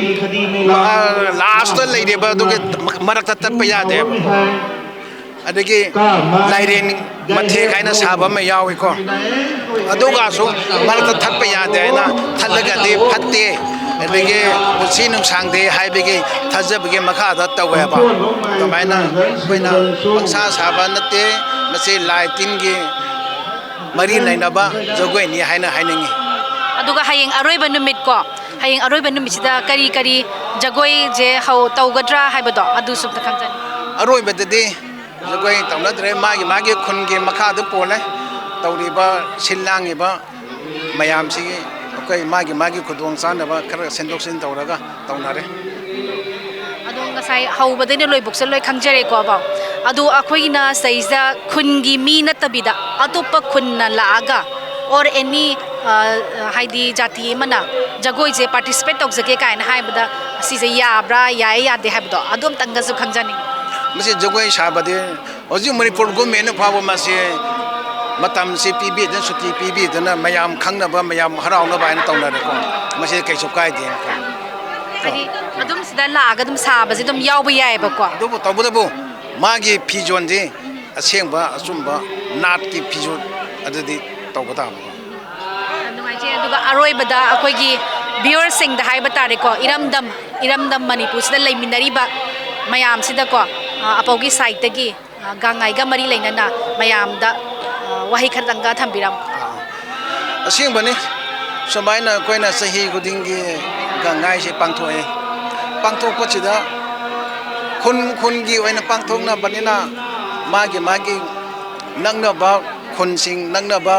ꯃ-, ꯂꯥꯁꯇ ꯂꯩꯔꯤꯕ ꯑꯗꯨꯒꯤ ꯃꯔꯛꯇ ꯇꯠꯄ ꯌꯥꯗꯦꯕ꯫ ꯑꯗꯒꯤ ꯂꯥꯏꯔꯦꯟ ꯃꯊꯦꯛ ꯍꯥꯏꯅ ꯁꯥꯕ ꯑꯃ ꯌꯥꯎꯏꯀꯣ, ꯑꯗꯨꯒꯁꯨ ꯃꯔꯛꯇ ꯊꯠꯄ ꯌꯥꯗꯦ ꯍꯥꯏꯅ, ꯊꯠꯂꯒꯗꯤ ꯐꯠꯇꯦ, ꯑꯗꯒꯤ ꯄꯨꯟꯁꯤ ꯅꯨꯡꯁꯥꯡꯗꯦ ꯍꯥꯏꯕꯒꯤ ꯊꯥꯖꯕꯒꯤ ꯃꯈꯥꯗ ꯇꯧꯋꯦꯕ꯫ ꯑꯗꯨꯃꯥꯏꯅ ꯑꯩꯈꯣꯏꯅ ꯄꯪꯁꯥ ꯁꯥꯕ ꯅꯠꯇꯦ, ꯃꯁꯤ ꯂꯥꯏ ꯇꯤꯟꯒꯤ ꯃꯔꯤ ꯂꯩꯅꯕ ꯖꯒꯣꯏꯅꯤ ꯍꯥꯏꯅ ꯍꯥꯏꯅꯤꯡꯉꯤ꯫ ꯑꯗꯨꯒ ꯍꯌꯦꯡ ꯑꯔꯣꯏꯕ ꯅꯨꯃꯤꯠ ꯀꯣ, ꯍꯌꯦꯡ ꯑꯔꯣꯏꯕ ꯅꯨꯃꯤꯠꯁꯤꯗ ꯀꯔꯤ ꯀꯔꯤ ꯖꯒꯣꯏꯁꯦ ꯍꯧ-, ꯇꯧꯒꯗ꯭ꯔꯥ ꯍꯥꯏꯕꯗꯣ ꯑꯗꯨꯁꯨ ꯑꯝꯇ ꯈꯪꯖꯅꯤꯡꯉꯤ꯫ ꯑꯔꯣꯏꯕꯗꯗꯤ ꯖꯒꯣꯏ ꯇꯧꯅꯗ꯭ꯔꯦ꯫ ꯃꯥꯒꯤ ꯃꯥꯒꯤ ꯈꯨꯟꯒꯤ ꯃꯈꯥꯗ ꯄꯣꯜꯂꯦ꯫ ꯇꯧꯔꯤꯕ ꯁꯤꯜ ꯂꯥꯡꯉꯤꯕ ꯃꯌꯥꯝꯁꯤꯒꯤ ꯑꯩꯈꯣꯏ ꯃꯥꯒꯤ ꯃꯥꯒꯤ ꯈꯨꯗꯣꯡ ꯆꯥꯅꯕ ꯈꯔ ꯁꯤꯟꯗꯣꯛ ꯁꯤꯟ ꯇꯧꯔꯒ ꯇꯧꯅꯔꯦ꯫ ꯑꯗꯣ ꯉꯁꯥꯏ ꯍꯧꯕꯗꯩꯅ ꯂꯣꯏꯕꯨꯛꯁꯦ ꯂꯣꯏ ꯈꯪꯖꯔꯦꯀꯣ, ꯕꯥꯎ꯫ ꯑꯗꯣ ꯑꯩꯈꯣꯏꯒꯤꯅ ꯁꯤꯗꯩꯁꯤꯗ ꯈꯨꯟꯒꯤ ꯃꯤ ꯅꯠꯇꯕꯤꯗ ꯑꯇꯣꯞꯄ ꯈꯨꯟꯅ ꯂꯥꯛꯑꯒ, or any ꯑ, ꯍꯥꯏꯗꯤ ꯖꯥꯇꯤ ꯑꯃꯅ ꯖꯒꯣꯏꯁꯦ participate ꯇꯧꯖꯒꯦ ꯀꯥꯏꯅ ꯍꯥꯏꯕꯗ ꯁꯤꯁꯦ ꯌꯥꯕ꯭ꯔꯥ, ꯌꯥꯏ ꯌꯥꯗꯦ ꯍꯥꯏꯕꯗꯣ ꯑꯗꯨ ꯑꯝꯇꯪꯒꯁꯨ ꯈꯪꯖꯅꯤꯡꯉꯤ꯫ ꯃꯁꯤ ꯖꯒꯣꯏ ꯁꯥꯕꯗꯤ ꯍꯧꯖꯤꯛ ꯃꯅꯤꯄꯨꯔ ꯒꯣꯔꯃꯦꯟꯅ ꯐꯥꯎꯕ ꯃꯁꯤ ꯃꯇꯝꯁꯤ ꯄꯤꯕꯤꯗꯅ, ꯁꯨꯇꯤ ꯄꯤꯕꯤꯗꯅ, ꯃꯌꯥꯝ ꯈꯪꯅꯕ, ꯃꯌꯥꯝ ꯍꯔꯥꯎꯅꯕ ꯍꯥꯏꯅ ꯇꯧꯅꯔꯦꯀꯣ꯫ ꯃꯁꯤ ꯀꯩꯁꯨ ꯀꯥꯏꯗꯦ꯫ ꯍꯥꯏꯗꯤ ꯑꯗꯨꯝ ꯁꯤꯗ ꯂꯥꯛꯑꯒ ꯑꯗꯨꯝ ꯁꯥꯕꯁꯦ ꯑꯗꯨꯝ ꯌꯥꯎꯕ ꯌꯥꯏꯑꯕꯀꯣ꯫ ꯑꯗꯨꯕꯨ ꯇꯧꯕꯇꯕꯨ ꯃꯥꯒꯤ ꯐꯤꯖꯣꯜꯗꯤ ꯑꯁꯦꯡꯕ ꯑꯆꯨꯝꯕ ꯅꯥꯠꯀꯤ ꯐꯤꯖꯣꯜ ꯑꯗꯨꯗꯤ ꯇꯧꯕ ꯇꯥꯕꯅꯤ꯫ ꯌꯥꯝ ꯅꯨꯡꯉꯥꯏꯖꯩ꯫ ꯑꯗꯨꯒ ꯑꯔꯣꯏꯕꯗ ꯑꯩꯈꯣꯏꯒꯤ viewerꯁꯤꯡꯗ ꯍꯥꯏꯕ ꯇꯥꯔꯦꯀꯣ, ꯏꯔꯝꯗꯝ, ꯏꯔꯝꯗꯝ ꯃꯅꯤꯄꯨꯔꯁꯤꯗ ꯂꯩꯃꯤꯟꯅꯔꯤꯕ ꯃꯌꯥꯝꯁꯤꯗꯀꯣ, ꯑ, ꯑꯄꯧꯒꯤ sideꯇꯒꯤ, ꯑ, ꯒꯥꯡꯉꯥꯏꯒ ꯃꯔꯤ ꯂꯩꯅꯅ ꯃꯌꯥꯝꯗ, ꯑ, ꯋꯥꯍꯩ ꯈꯔꯇꯪꯒ ꯊꯝꯕꯤꯔꯝꯃꯨ꯫ ꯑꯥ, ꯑꯁꯦꯡꯕꯅꯤ꯫ ꯁꯨꯃꯥꯏꯅ ꯑꯩꯈꯣꯏꯅ ꯆꯍꯤ ꯈꯨꯗꯤꯡꯒꯤ ꯒꯥꯡꯉꯥꯏꯁꯦ ꯄꯥꯡꯊꯣꯛꯑꯦ꯫ ꯄꯥꯡꯊꯣꯛꯄꯁꯤꯗ ꯈꯨꯟ ꯈꯨꯟꯒꯤ ꯑꯣꯏꯅ ꯄꯥꯡꯊꯣꯛꯅꯕꯅꯤꯅ ꯃꯥꯒꯤ ꯃꯥꯒꯤ ꯅꯛꯅꯕ ꯈꯨꯟꯁꯤꯡ, ꯅꯛꯅꯕ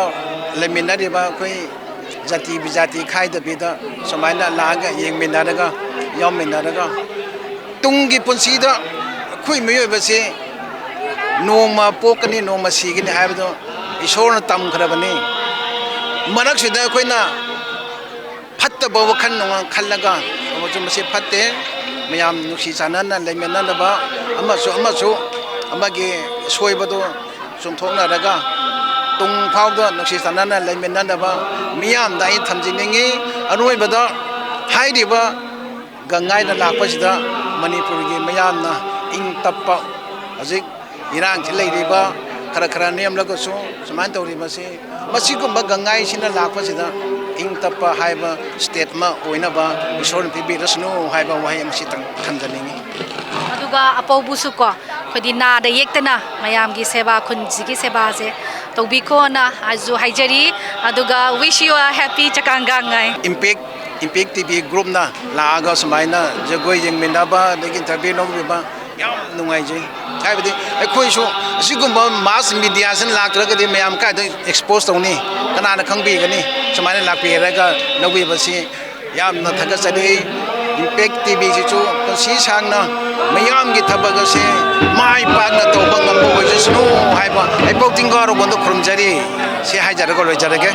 ꯂꯩꯃꯤꯟꯅꯔꯤꯕ ꯑꯩꯈꯣꯏ ꯖꯥꯇꯤ ꯕꯤꯖꯥꯇꯤ ꯈꯥꯏꯗꯕꯤꯗ ꯁꯨꯃꯥꯏꯅ ꯂꯥꯛꯑꯒ ꯌꯦꯡꯃꯤꯟꯅꯔꯒ, ꯌꯥꯎꯃꯤꯟꯅꯔꯒ ꯇꯨꯡꯒꯤ ꯄꯨꯟꯁꯤꯗ ꯑꯩꯈꯣꯏ ꯃꯤꯑꯣꯏꯕꯁꯤ ꯅꯣꯡꯃ ꯄꯣꯛꯀꯅꯤ, ꯅꯣꯡꯃ ꯁꯤꯒꯅꯤ ꯍꯥꯏꯕꯗꯣ ꯏꯁꯣꯔꯅ ꯇꯝꯈ꯭ꯔꯕꯅꯤ꯫ ꯃꯔꯛꯁꯤꯗ ꯑꯩꯈꯣꯏꯅ ꯐꯠꯇꯕ ꯋꯥꯈꯜ ꯅꯨꯡꯉꯥꯜ ꯈꯜꯂꯒ ꯑꯃꯁꯨ ꯃꯁꯤ ꯐꯠꯇꯦ꯫ ꯃꯌꯥꯝ ꯅꯨꯡꯁꯤ ꯆꯥꯟꯅꯅ ꯂꯩꯃꯤꯟꯅꯅꯕ, ꯑꯃꯁꯨ ꯑꯃꯁꯨ ꯑꯃꯒꯤ ꯑꯁꯣꯏꯕꯗꯨ ꯆꯨꯝꯊꯣꯛꯅꯔꯒ ꯇꯨꯡ ꯐꯥꯎꯗ ꯅꯨꯡꯁꯤ ꯆꯥꯟꯅꯅ ꯂꯩꯃꯤꯟꯅꯅꯕ ꯃꯤꯌꯥꯝꯗ ꯑꯩ ꯊꯝꯖꯅꯤꯡꯉꯤ꯫ ꯑꯔꯣꯏꯕꯗ ꯍꯥꯏꯔꯤꯕ ꯒꯪꯉꯥꯏꯗ ꯂꯥꯛꯄꯁꯤꯗ ꯃꯅꯤꯄꯨꯔꯒꯤ ꯃꯤꯌꯥꯝꯅ ꯏꯪ ꯇꯞꯄ, ꯍꯧꯖꯤꯛ ꯏꯔꯥꯡꯁꯤ ꯂꯩꯔꯤꯕ ꯈꯔ ꯈꯔ ꯅꯦꯝꯂꯒꯁꯨ ꯁꯨꯃꯥꯏꯅ ꯇꯧꯔꯤꯕꯁꯤ, ꯃꯁꯤꯒꯨꯝꯕ ꯒꯪꯉꯥꯏꯁꯤꯅ ꯂꯥꯛꯄꯁꯤꯗ ꯏꯪ ꯇꯞꯄ ꯍꯥꯏꯕ state ꯑꯃ ꯑꯣꯏꯅꯕ ꯏꯁꯣꯔꯅ ꯄꯤꯕꯤꯔꯁꯅꯨ ꯍꯥꯏꯕ ꯋꯥꯍꯩ ꯑꯃꯁꯤꯇꯪ ꯊꯝꯖꯅꯤꯡꯉꯤ꯫ ꯑꯗꯨꯒ ꯑꯄꯧꯕꯨꯁꯨ ꯀꯣ, ꯑꯩꯈꯣꯏꯗꯤ ꯅꯥꯗ ꯌꯦꯛꯇꯅ ꯃꯌꯥꯝꯒꯤ ꯁꯦꯕꯥ, ꯈꯨꯟꯁꯤꯒꯤ ꯁꯦꯕꯥꯁꯦ ꯇꯧꯕꯤꯈꯣꯅ ꯍꯥꯏꯁꯨ ꯍꯥꯏꯖꯔꯤ꯫ ꯑꯗꯨꯒ wish you a happy ꯆꯀꯥꯡ ꯒꯥꯡꯉꯥꯏ꯫ Impact, Impact T V groupꯅ ꯂꯥꯛꯑꯒ ꯁꯨꯃꯥꯏꯅ ꯖꯒꯣꯏ ꯌꯦꯡꯃꯤꯟꯅꯕ, ꯑꯗꯒꯤ interview ꯂꯧꯕꯤꯕ ꯌꯥꯝ ꯅꯨꯡꯉꯥꯏꯖꯩ꯫ ꯍꯥꯏꯕꯗꯤ ꯑꯩꯈꯣꯏꯁꯨ ꯑꯁꯤꯒꯨꯝꯕ mass mediaꯁꯤꯅ ꯂꯥꯛꯇ꯭ꯔꯒꯗꯤ ꯃꯌꯥꯝ ꯀꯥꯏꯗ expose ꯇꯧꯅꯤ? ꯀꯅꯥꯅ ꯈꯪꯕꯤꯒꯅꯤ? ꯁꯨꯃꯥꯏꯅ ꯂꯥꯛꯄꯤꯔꯒ ꯂꯧꯕꯤꯕꯁꯤ ꯌꯥꯝꯅ ꯊꯥꯒꯠꯆꯔꯤ꯫ Impact T Vꯁꯤꯁꯨ ꯄꯨꯟꯁꯤ ꯁꯥꯡꯅ ꯃꯤꯌꯥꯝꯒꯤ ꯊꯕꯛ ꯑꯁꯦ ꯃꯥꯏ ꯄꯥꯛꯅ ꯇꯧꯕ ꯉꯝꯕ ꯑꯣꯏꯖꯁꯅꯨ ꯍꯥꯏꯕ ꯑꯩ ꯄꯥꯎ ꯇꯤꯡꯒꯥꯔꯣꯒꯣꯟꯗ ꯈꯨꯔꯨꯝꯖꯔꯤ꯫ ꯁꯤ ꯍꯥꯏꯖꯔꯒ ꯂꯣꯏꯖꯔꯒꯦ꯫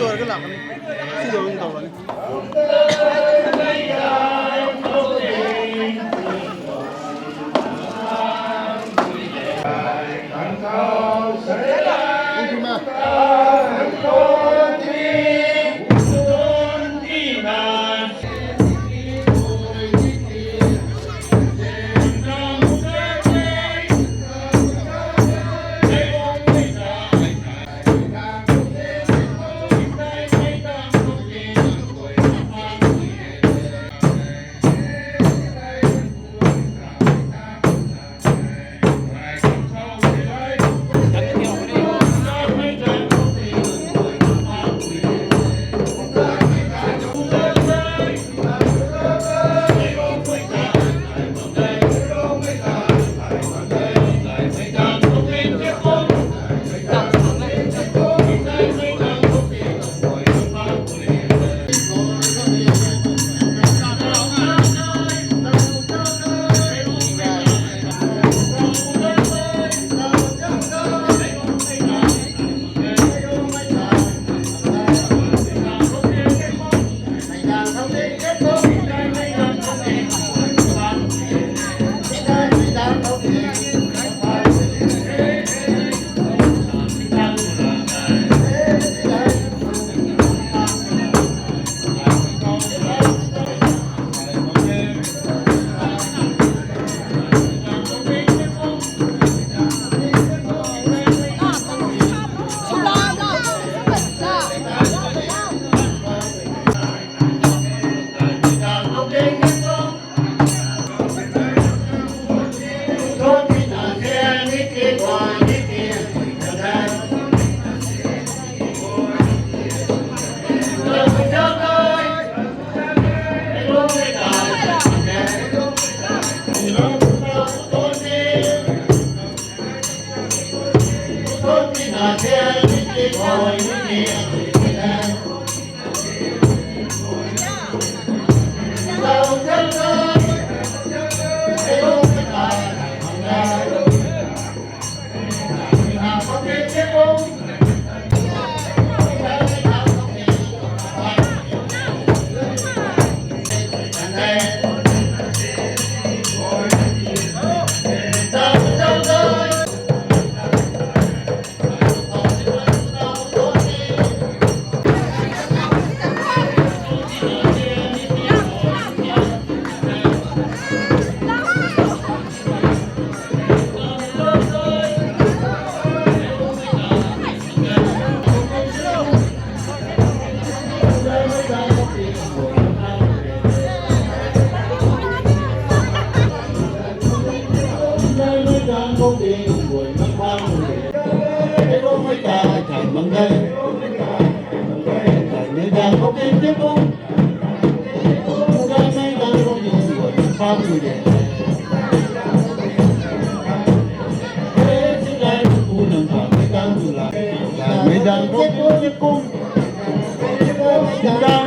ꯂꯣꯏꯔꯒ ꯂꯥꯛꯀꯅꯤ꯫ ꯁꯤ ꯂꯣꯏꯔꯒ ꯇꯧꯔꯅꯤ꯫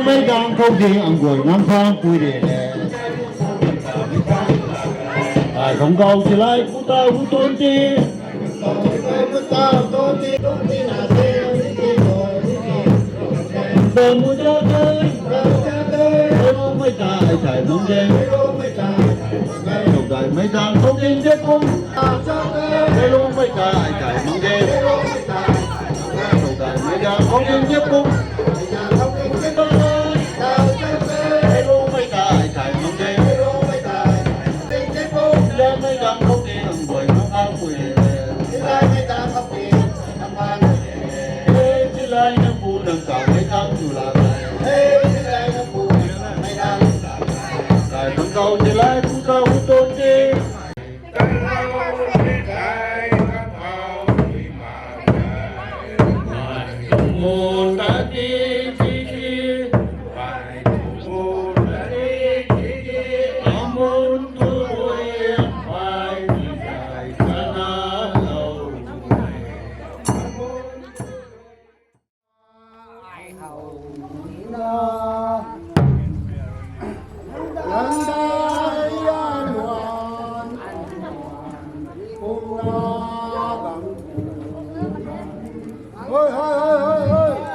ꯃꯩꯗꯥꯡ ꯀꯧꯗꯦ ꯑꯪꯒꯣꯏ ꯉꯥꯡꯐꯥꯡ ꯀꯨꯏꯔꯦꯅꯦ꯫ ꯇꯥꯏꯕꯪ ꯒꯥꯎ ꯆꯤꯂꯥꯏ ꯄꯨꯇꯥ ꯎꯇꯣꯟꯇꯦ꯫ ꯃꯩꯗꯥꯡ ꯀꯧꯗꯦ ꯄꯨꯡ Hoi, hoi, hoi, hoi, hoi.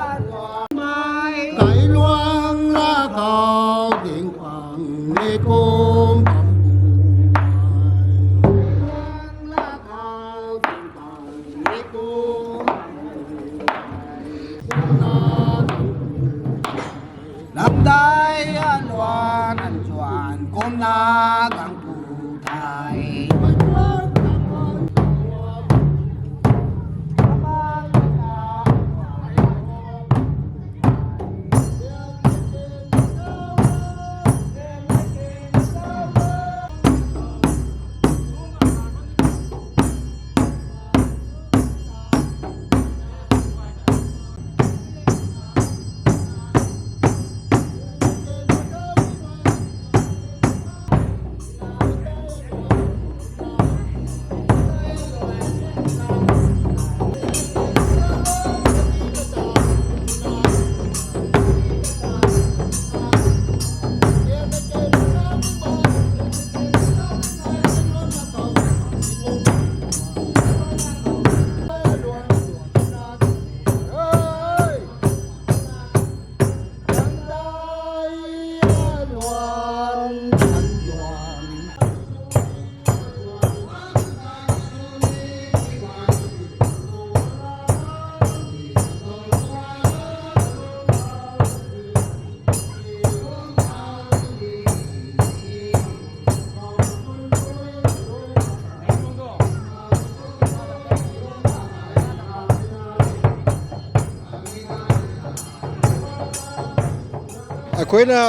ꯑꯩꯈꯣꯏꯅ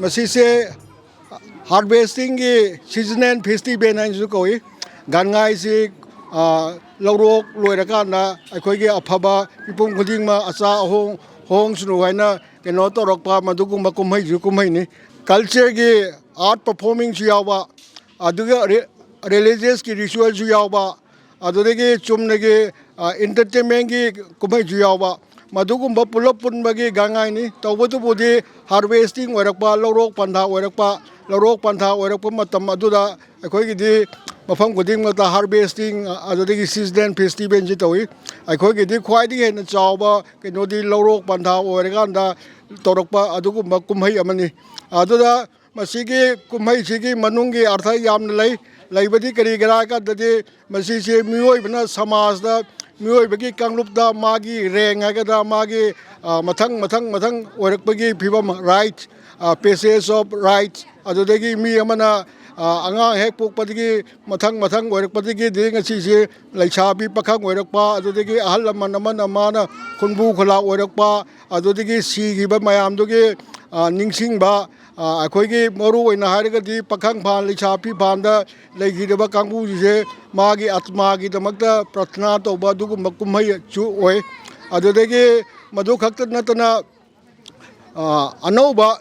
ꯃꯁꯤꯁꯦ ꯍꯥꯔꯚꯦꯁꯇꯤꯡꯒꯤ ꯁꯤꯖꯅꯦꯜ ꯐꯦꯁꯇꯤꯚꯦꯜ ꯍꯥꯏꯅꯁꯨ ꯀꯧꯏ꯫ ꯒꯥꯟꯉꯥꯏꯁꯤ, ꯑ, ꯂꯧꯔꯣꯛ ꯂꯣꯏꯔꯀꯥꯟꯗ ꯑꯩꯈꯣꯏꯒꯤ ꯑꯐꯕ ꯃꯤꯄꯨꯝ ꯈꯨꯗꯤꯡꯃꯛ ꯑꯆꯥ ꯑꯍꯣꯡ ꯍꯣꯡꯁꯅꯨ ꯍꯥꯏꯅ ꯀꯩꯅꯣ ꯇꯧꯔꯛꯄ ꯃꯗꯨꯒꯨꯝꯕ ꯀꯨꯝꯍꯩꯁꯨ ꯀꯨꯝꯍꯩꯅꯤ꯫ ꯀꯜꯆꯔꯒꯤ ꯑꯥꯔꯠ ꯄꯔꯐꯣꯔꯃꯤꯡꯁꯨ ꯌꯥꯎꯕ, ꯑꯗꯨꯒ ꯔꯤ-, ꯔꯤꯂꯤꯖꯤꯌꯁꯀꯤ ꯔꯤꯆꯨꯋꯦꯜꯁꯨ ꯌꯥꯎꯕ, ꯑꯗꯨꯗꯒꯤ ꯆꯨꯝꯅꯒꯤ, ꯑ, ꯏꯟꯇꯔꯇꯦꯟꯃꯦꯟꯒꯤ ꯀꯨꯝꯍꯩꯁꯨ ꯌꯥꯎꯕ, ꯃꯗꯨꯒꯨꯝꯕ ꯄꯨꯂꯞ ꯄꯨꯟꯕꯒꯤ ꯒꯥꯡꯉꯥꯏꯅꯤ꯫ ꯇꯧꯕꯇꯕꯨꯗꯤ ꯍꯥꯔꯚꯦꯁꯇꯤꯡ ꯑꯣꯏꯔꯛꯄ, ꯂꯧꯔꯣꯛ ꯄꯟꯊꯥ ꯑꯣꯏꯔꯛꯄ, ꯂꯧꯔꯣꯛ ꯄꯟꯊꯥ ꯑꯣꯏꯔꯛꯄ ꯃꯇꯝ ꯑꯗꯨꯗ ꯑꯩꯈꯣꯏꯒꯤꯗꯤ ꯃꯐꯝ ꯈꯨꯗꯤꯡꯃꯛꯇ ꯍꯥꯔꯚꯦꯁꯇꯤꯡ, ꯑꯗꯨꯗꯒꯤ ꯁꯤꯖꯅꯦꯜ ꯐꯦꯁꯇꯤꯚꯦꯜꯁꯤ ꯇꯧꯏ꯫ ꯑꯩꯈꯣꯏꯒꯤꯗꯤ ꯈ꯭ꯋꯥꯏꯗꯒꯤ ꯍꯦꯟꯅ ꯆꯥꯎꯕ ꯀꯩꯅꯣꯗꯤ ꯂꯧꯔꯣꯛ ꯄꯟꯊꯥ ꯑꯣꯏꯔꯀꯥꯟꯗ ꯇꯧꯔꯛꯄ ꯑꯗꯨꯒꯨꯝꯕ ꯀꯨꯝꯍꯩ ꯑꯃꯅꯤ꯫ ꯑꯗꯨꯗ ꯃꯁꯤꯒꯤ ꯀꯨꯝꯍꯩꯁꯤꯒꯤ ꯃꯅꯨꯡꯒꯤ ꯑꯔꯊ ꯌꯥꯝꯅ ꯂꯩ꯫ ꯂꯩꯕꯗꯤ ꯀꯔꯤꯒꯤꯔꯥ ꯍꯥꯏ ꯀꯥꯟꯗꯗꯤ ꯃꯁꯤꯁꯦ ꯃꯤꯑꯣꯏꯕꯅ ꯁꯃꯥꯖꯇ, ꯃꯤꯑꯣꯏꯕꯒꯤ ꯀꯥꯡꯂꯨꯞꯇ ꯃꯥꯒꯤ ꯔꯦꯡ ꯍꯥꯏꯒꯗ꯭ꯔꯥ, ꯃꯥꯒꯤ, ꯑ, ꯃꯊꯪ, ꯃꯊꯪ, ꯃꯊꯪ ꯑꯣꯏꯔꯛꯄꯒꯤ ꯐꯤꯕꯝ, ꯔꯥꯏꯠ, ꯑ, ꯄꯦꯁꯦꯖ ꯑꯣꯐ ꯔꯥꯏꯠ, ꯑꯗꯨꯗꯒꯤ ꯃꯤ ꯑꯃꯅ, ꯑ, ꯑꯉꯥꯡ ꯍꯦꯛ ꯄꯣꯛꯄꯗꯒꯤ ꯃꯊꯪ, ꯃꯊꯪ ꯑꯣꯏꯔꯛꯄꯗꯒꯤꯗꯤ ꯉꯁꯤꯁꯦ ꯂꯩꯁꯥꯕꯤ ꯄꯥꯈꯪ ꯑꯣꯏꯔꯛꯄ, ꯑꯗꯨꯗꯒꯤ ꯑꯍꯜ ꯂꯃꯟ ꯑꯃꯅ ꯃꯥꯅ ꯈꯨꯟꯕꯨ ꯈꯨꯂꯥꯛ ꯑꯣꯏꯔꯛꯄ, ꯑꯗꯨꯗꯒꯤ ꯁꯤꯈꯤꯕ ꯃꯌꯥꯝꯗꯨꯒꯤ, ꯑ, ꯅꯤꯡꯁꯤꯡꯕ, ꯑ, ꯑꯩꯈꯣꯏꯒꯤ ꯃꯔꯨ ꯑꯣꯏꯅ ꯍꯥꯏꯔꯒꯗꯤ ꯄꯥꯈꯪ ꯐꯥꯟ, ꯂꯩꯁꯥꯕꯤ ꯐꯥꯟꯗ ꯂꯩꯈꯤꯗꯕ ꯀꯥꯡꯕꯨꯁꯤꯡꯁꯦ ꯃꯥꯒꯤ ꯑꯥꯇꯃꯥꯒꯤꯗꯃꯛꯇ ꯄ꯭ꯔꯊꯅꯥ ꯇꯧꯕ ꯑꯗꯨꯒꯨꯝꯕ ꯀꯨꯝꯍꯩꯁꯨ ꯑꯣꯏ꯫ ꯑꯗꯨꯗꯒꯤ ꯃꯗꯨ ꯈꯛꯇ ꯅꯠꯇꯅ, ꯑ, ꯑꯅꯧꯕ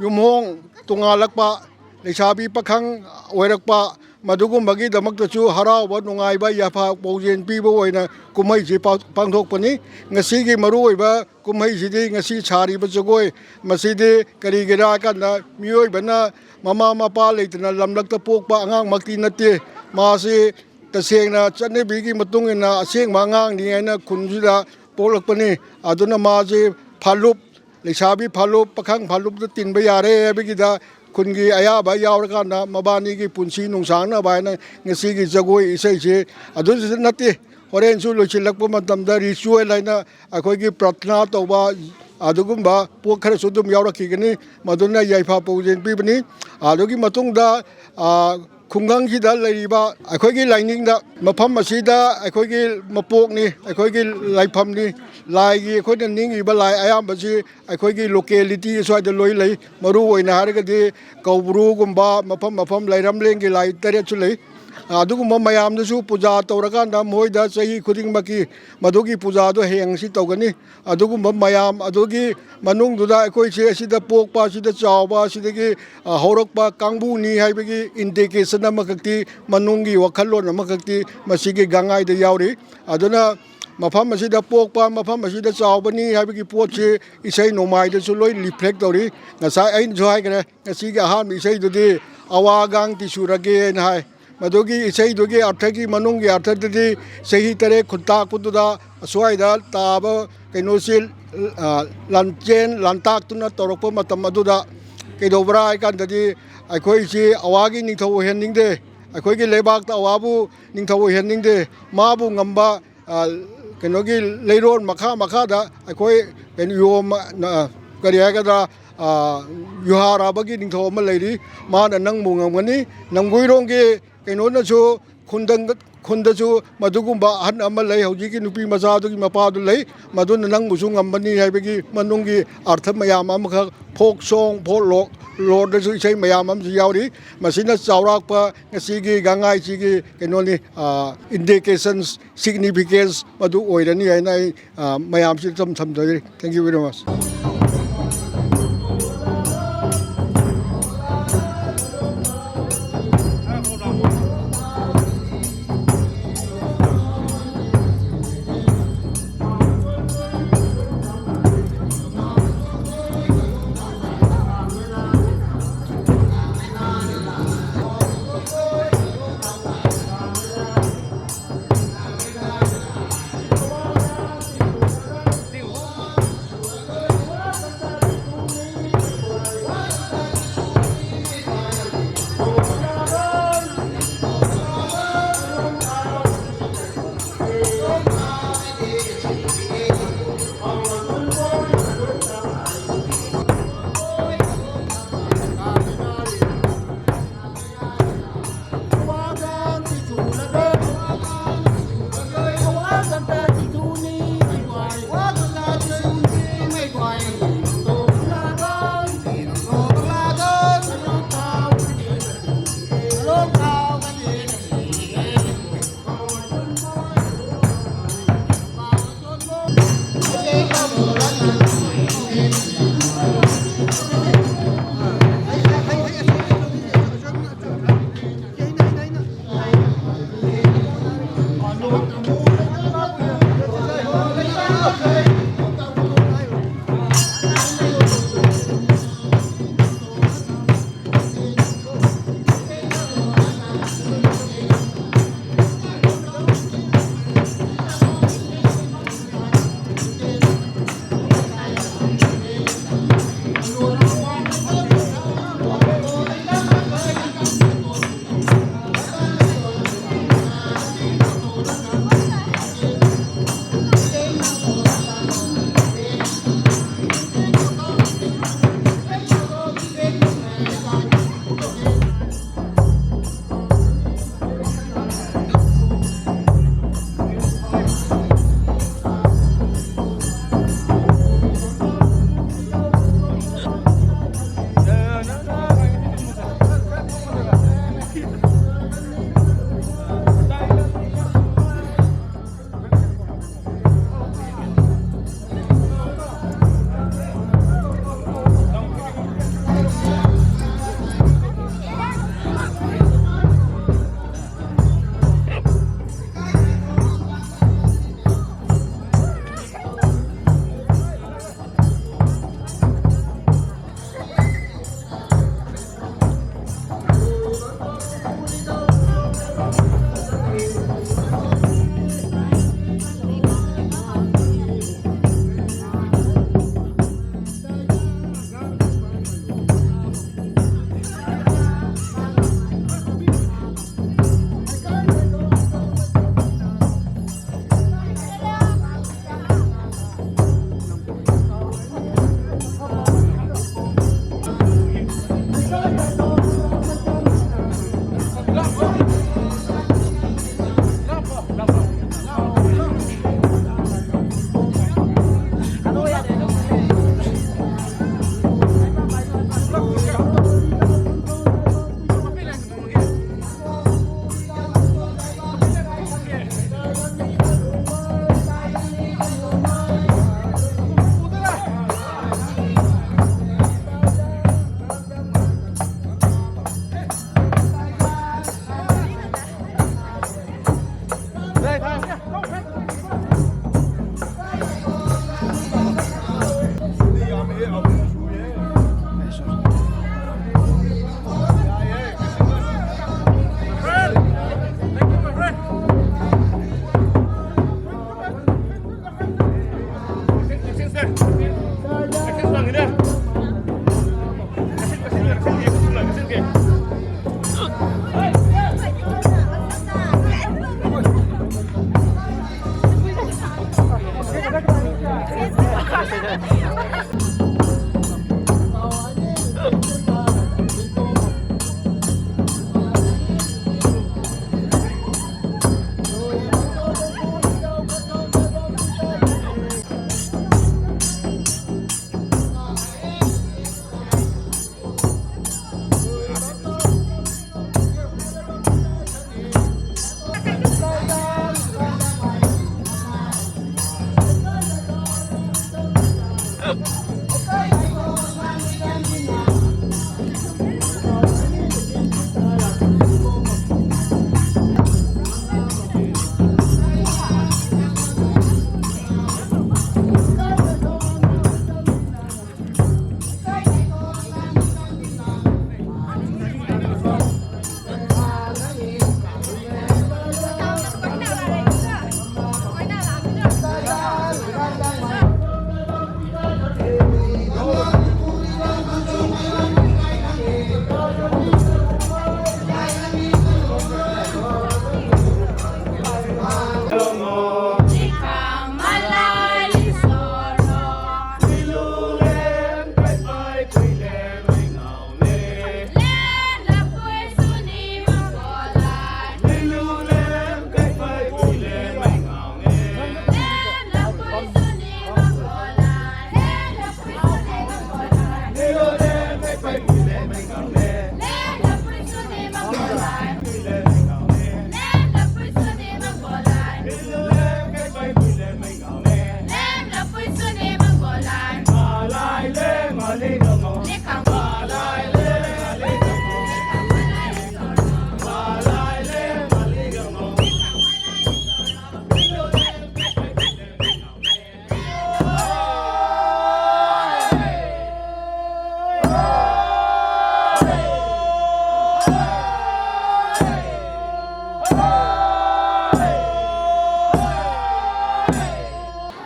ꯌꯨꯝꯍꯣꯡ ꯇꯣꯉꯥꯜꯂꯛꯄ, ꯂꯩꯁꯥꯕꯤ ꯄꯥꯈꯪ ꯑꯣꯏꯔꯛꯄ, ꯃꯗꯨꯒꯨꯝꯕꯒꯤꯗꯃꯛꯇꯁꯨ ꯍꯔꯥꯎꯕ, ꯅꯨꯡꯉꯥꯏꯕ, ꯌꯥꯏꯐ ꯄꯥꯎꯖꯦꯜ ꯄꯤꯕ ꯑꯣꯏꯅ ꯀꯨꯝꯍꯩꯁꯤ ꯄꯥꯡ-, ꯄꯥꯡꯊꯣꯛꯄꯅꯤ꯫ ꯉꯁꯤꯒꯤ ꯃꯔꯨꯑꯣꯏꯕ ꯀꯨꯝꯍꯩꯁꯤꯗꯤ ꯉꯁꯤ ꯁꯥꯔꯤꯕ ꯖꯒꯣꯏ, ꯃꯁꯤꯗꯤ ꯀꯔꯤꯒꯤꯔꯥ ꯍꯥꯏ ꯀꯥꯟꯗ ꯃꯤꯑꯣꯏꯕꯅ ꯃꯃꯥ ꯃꯄꯥ ꯂꯩꯇꯅ ꯂꯝꯂꯛꯇ ꯄꯣꯛꯄ ꯑꯉꯥꯡꯃꯛꯇꯤ ꯅꯠꯇꯦ꯫ ꯃꯥꯁꯤ ꯇꯁꯦꯡꯅ ꯆꯠꯅꯕꯤꯒꯤ ꯃꯇꯨꯡ ꯏꯟꯅ ꯑꯁꯦꯡꯕ ꯑꯉꯥꯡꯅꯤ ꯍꯥꯏꯅ ꯈꯨꯟꯁꯤꯗ ꯄꯣꯛꯂꯛꯄꯅꯤ꯫ ꯑꯗꯨꯅ ꯃꯥꯁꯤ ꯐꯥꯜꯂꯨꯞ, ꯂꯩꯁꯥꯕꯤ ꯐꯥꯜꯂꯨꯞ, ꯄꯥꯈꯪ ꯐꯥꯜꯂꯨꯞꯇ ꯇꯤꯟꯕ ꯌꯥꯔꯦ ꯍꯥꯏꯕꯒꯤꯗ ꯈꯨꯟꯒꯤ ꯑꯌꯥꯕ ꯌꯥꯎꯔꯀꯥꯟꯗ ꯃꯕꯥꯅꯤꯒꯤ ꯄꯨꯟꯁꯤ ꯅꯨꯡꯁꯥꯡꯅꯕ ꯍꯥꯏꯅ ꯉꯁꯤꯒꯤ ꯖꯒꯣꯏ ꯏꯁꯩꯁꯦ ꯑꯗꯨꯗꯁꯨ ꯅꯠꯇꯦ, ꯍꯣꯔꯦꯟꯁꯨ ꯂꯣꯏꯁꯤꯜꯂꯛꯄ ꯃꯇꯝꯗ ꯔꯤꯆꯨꯋꯦꯜ ꯍꯥꯏꯅ ꯑꯩꯈꯣꯏꯒꯤ ꯄ꯭ꯔꯊꯅꯥ ꯇꯧꯕ ꯑꯗꯨꯒꯨꯝꯕ ꯄꯣꯠ ꯈꯔꯁꯨ ꯑꯗꯨꯝ ꯌꯥꯎꯔꯛꯈꯤꯒꯅꯤ꯫ ꯃꯗꯨꯅ ꯌꯥꯏꯐ ꯄꯥꯎꯖꯦꯜ ꯄꯤꯕꯅꯤ꯫ ꯑꯗꯨꯒꯤ ꯃꯇꯨꯡꯗ, ꯑ, ꯈꯨꯡꯒꯪꯁꯤꯗ ꯂꯩꯔꯤꯕ ꯑꯩꯈꯣꯏꯒꯤ ꯂꯥꯏꯅꯤꯡꯗ, ꯃꯐꯝ ꯑꯁꯤꯗ ꯑꯩꯈꯣꯏꯒꯤ ꯃꯄꯣꯛꯅꯤ, ꯑꯩꯈꯣꯏꯒꯤ ꯂꯥꯏꯐꯝꯅꯤ, ꯂꯥꯏꯒꯤ ꯑꯩꯈꯣꯏꯅ ꯅꯤꯡꯉꯤꯕ ꯂꯥꯏ ꯑꯌꯥꯝꯕꯁꯤ ꯑꯩꯈꯣꯏꯒꯤ locality ꯁ꯭ꯋꯥꯏꯗ ꯂꯣꯏ ꯂꯩ꯫ ꯃꯔꯨ ꯑꯣꯏꯅ ꯍꯥꯏꯔꯒꯗꯤ ꯀꯧꯕ꯭ꯔꯨꯒꯨꯝꯕ ꯃꯐꯝ ꯃꯐꯝ ꯂꯩꯔꯝꯂꯦꯟꯒꯤ ꯂꯥꯏ ꯇꯔꯦꯠꯁꯨ ꯂꯩ꯫ ꯑꯗꯨꯒꯨꯝꯕ ꯃꯌꯥꯝꯗꯨꯁꯨ ꯄꯨꯖꯥ ꯇꯧꯔꯀꯥꯟꯗ ꯃꯈꯣꯏꯗ ꯆꯍꯤ ꯈꯨꯗꯤꯡꯃꯛꯀꯤ ꯃꯗꯨꯒꯤ ꯄꯨꯖꯥꯗꯣ ꯍꯌꯦꯡ ꯑꯁꯤ ꯇꯧꯒꯅꯤ꯫ ꯑꯗꯨꯒꯨꯝꯕ ꯃꯌꯥꯝ ꯑꯗꯨꯒꯤ ꯃꯅꯨꯡꯗꯨꯗ ꯑꯩꯈꯣꯏꯁꯦ ꯑꯁꯤꯗ ꯄꯣꯛꯄ, ꯑꯁꯤꯗꯒꯤ ꯆꯥꯎꯕ, ꯑꯁꯤꯗꯒꯤ, ꯑ, ꯍꯧꯔꯛꯄ ꯀꯥꯡꯕꯨꯅꯤ ꯍꯥꯏꯕꯒꯤ indication ꯑꯃꯈꯛꯇꯤ, ꯃꯅꯨꯡꯒꯤ ꯋꯥꯈꯜꯂꯣꯟ ꯑꯃꯈꯛꯇꯤ ꯃꯁꯤꯒꯤ ꯒꯥꯡꯉꯥꯏꯗ ꯌꯥꯎꯔꯤ꯫ ꯑꯗꯨꯅ ꯃꯐꯝ ꯑꯁꯤꯗ ꯄꯣꯛꯄ, ꯃꯐꯝ ꯑꯁꯤꯗ ꯆꯥꯎꯕꯅꯤ ꯍꯥꯏꯕꯒꯤ ꯄꯣꯠꯁꯤ ꯏꯁꯩ ꯅꯣꯡꯃꯥꯏꯗꯁꯨ ꯂꯣꯏ reflect ꯇꯧꯔꯤ꯫ ꯉꯁꯥꯏ ꯑꯩꯅꯁꯨ ꯍꯥꯏꯈ꯭ꯔꯦ, ꯉꯁꯤꯒꯤ ꯑꯍꯥꯟꯕ ꯏꯁꯩꯗꯨꯗꯤ "ꯑꯋꯥꯒꯥꯡ ꯇꯤꯁꯨꯔꯒꯦꯅ" ꯍꯥꯏ꯫ ꯃꯗꯨꯒꯤ ꯏꯁꯩꯗꯨꯒꯤ ꯑꯔꯊꯒꯤ ꯃꯅꯨꯡꯒꯤ ꯑꯔꯊꯗꯗꯤ ꯆꯍꯤ ꯇꯔꯦꯠ ꯈꯨꯟꯇꯥꯛꯄꯗꯨꯗ ꯑꯁ꯭ꯋꯥꯏꯗ ꯇꯥꯕ ꯀꯩꯅꯣꯁꯤ, ꯑ, ꯂꯥꯟꯆꯦꯟ ꯂꯥꯟꯇꯥꯛꯇꯨꯅ ꯇꯧꯔꯛꯄ ꯃꯇꯝ ꯑꯗꯨꯗ ꯀꯩꯗꯧꯕ꯭ꯔꯥ ꯍꯥꯏ ꯀꯥꯟꯗꯗꯤ, ꯑꯩꯈꯣꯏꯁꯤ ꯑꯋꯥꯒꯤ ꯅꯤꯡꯊꯧ ꯑꯣꯏꯍꯟꯅꯤꯡꯗꯦ, ꯑꯩꯈꯣꯏꯒꯤ ꯂꯩꯕꯥꯛꯇ ꯑꯋꯥꯕꯨ ꯅꯤꯡꯊꯧ ꯑꯣꯏꯍꯟꯅꯤꯡꯗꯦ, ꯃꯥꯕꯨ ꯉꯝꯕ, ꯑ, ꯀꯩꯅꯣꯒꯤ ꯂꯩꯔꯣꯟ ꯃꯈꯥ ꯃꯈꯥꯗ ꯑꯩꯈꯣꯏ ꯀꯩꯅꯣ ꯌꯣꯝ, ꯑ, ꯀꯔꯤ ꯍꯥꯏꯒꯗ꯭ꯔꯥ, ꯑ, ꯌꯨꯍꯥꯔꯥꯕꯒꯤ ꯅꯤꯡꯊꯧ ꯑꯃ ꯂꯩꯔꯤ, ꯃꯥꯅ ꯅꯪꯕꯨ ꯉꯝꯒꯅꯤ꯫ ꯅꯝꯒꯨꯏꯔꯣꯡꯒꯤ ꯀꯩꯅꯣꯅꯁꯨ ꯈꯨꯟꯗꯪ-, ꯈꯨꯟꯗꯁꯨ ꯃꯗꯨꯒꯨꯝꯕ ꯑꯍꯟ ꯑꯃ ꯂꯩ, ꯍꯧꯖꯤꯛꯀꯤ ꯅꯨꯄꯤ ꯃꯆꯥꯗꯨꯒꯤ ꯃꯄꯥꯗꯨ ꯂꯩ, ꯃꯗꯨꯅ ꯅꯪꯕꯨꯁꯨ ꯉꯝꯕꯅꯤ ꯍꯥꯏꯕꯒꯤ ꯃꯅꯨꯡꯒꯤ ꯑꯔꯊ ꯃꯌꯥꯝ ꯑꯃꯈꯛ, folk song, folk lo-, loreꯗꯁꯨ ꯏꯁꯩ ꯃꯌꯥꯝ ꯑꯃꯁꯨ ꯌꯥꯎꯔꯤ꯫ ꯃꯁꯤꯅ ꯆꯥꯎꯔꯥꯛꯄ ꯉꯁꯤꯒꯤ ꯒꯥꯡꯉꯥꯏꯁꯤꯒꯤ ꯀꯩꯅꯣꯅꯤ, ꯑ, indications, significance ꯃꯗꯨ ꯑꯣꯏꯔꯅꯤ ꯍꯥꯏꯅ ꯑꯩ, ꯑ, ꯃꯌꯥꯝꯁꯤꯗ ꯁꯨꯝ ꯊꯝꯖꯔꯤ꯫ Thank you very much꯫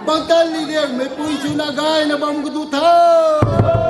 Bangtan leader mepui chuna gaina bam gudu tha.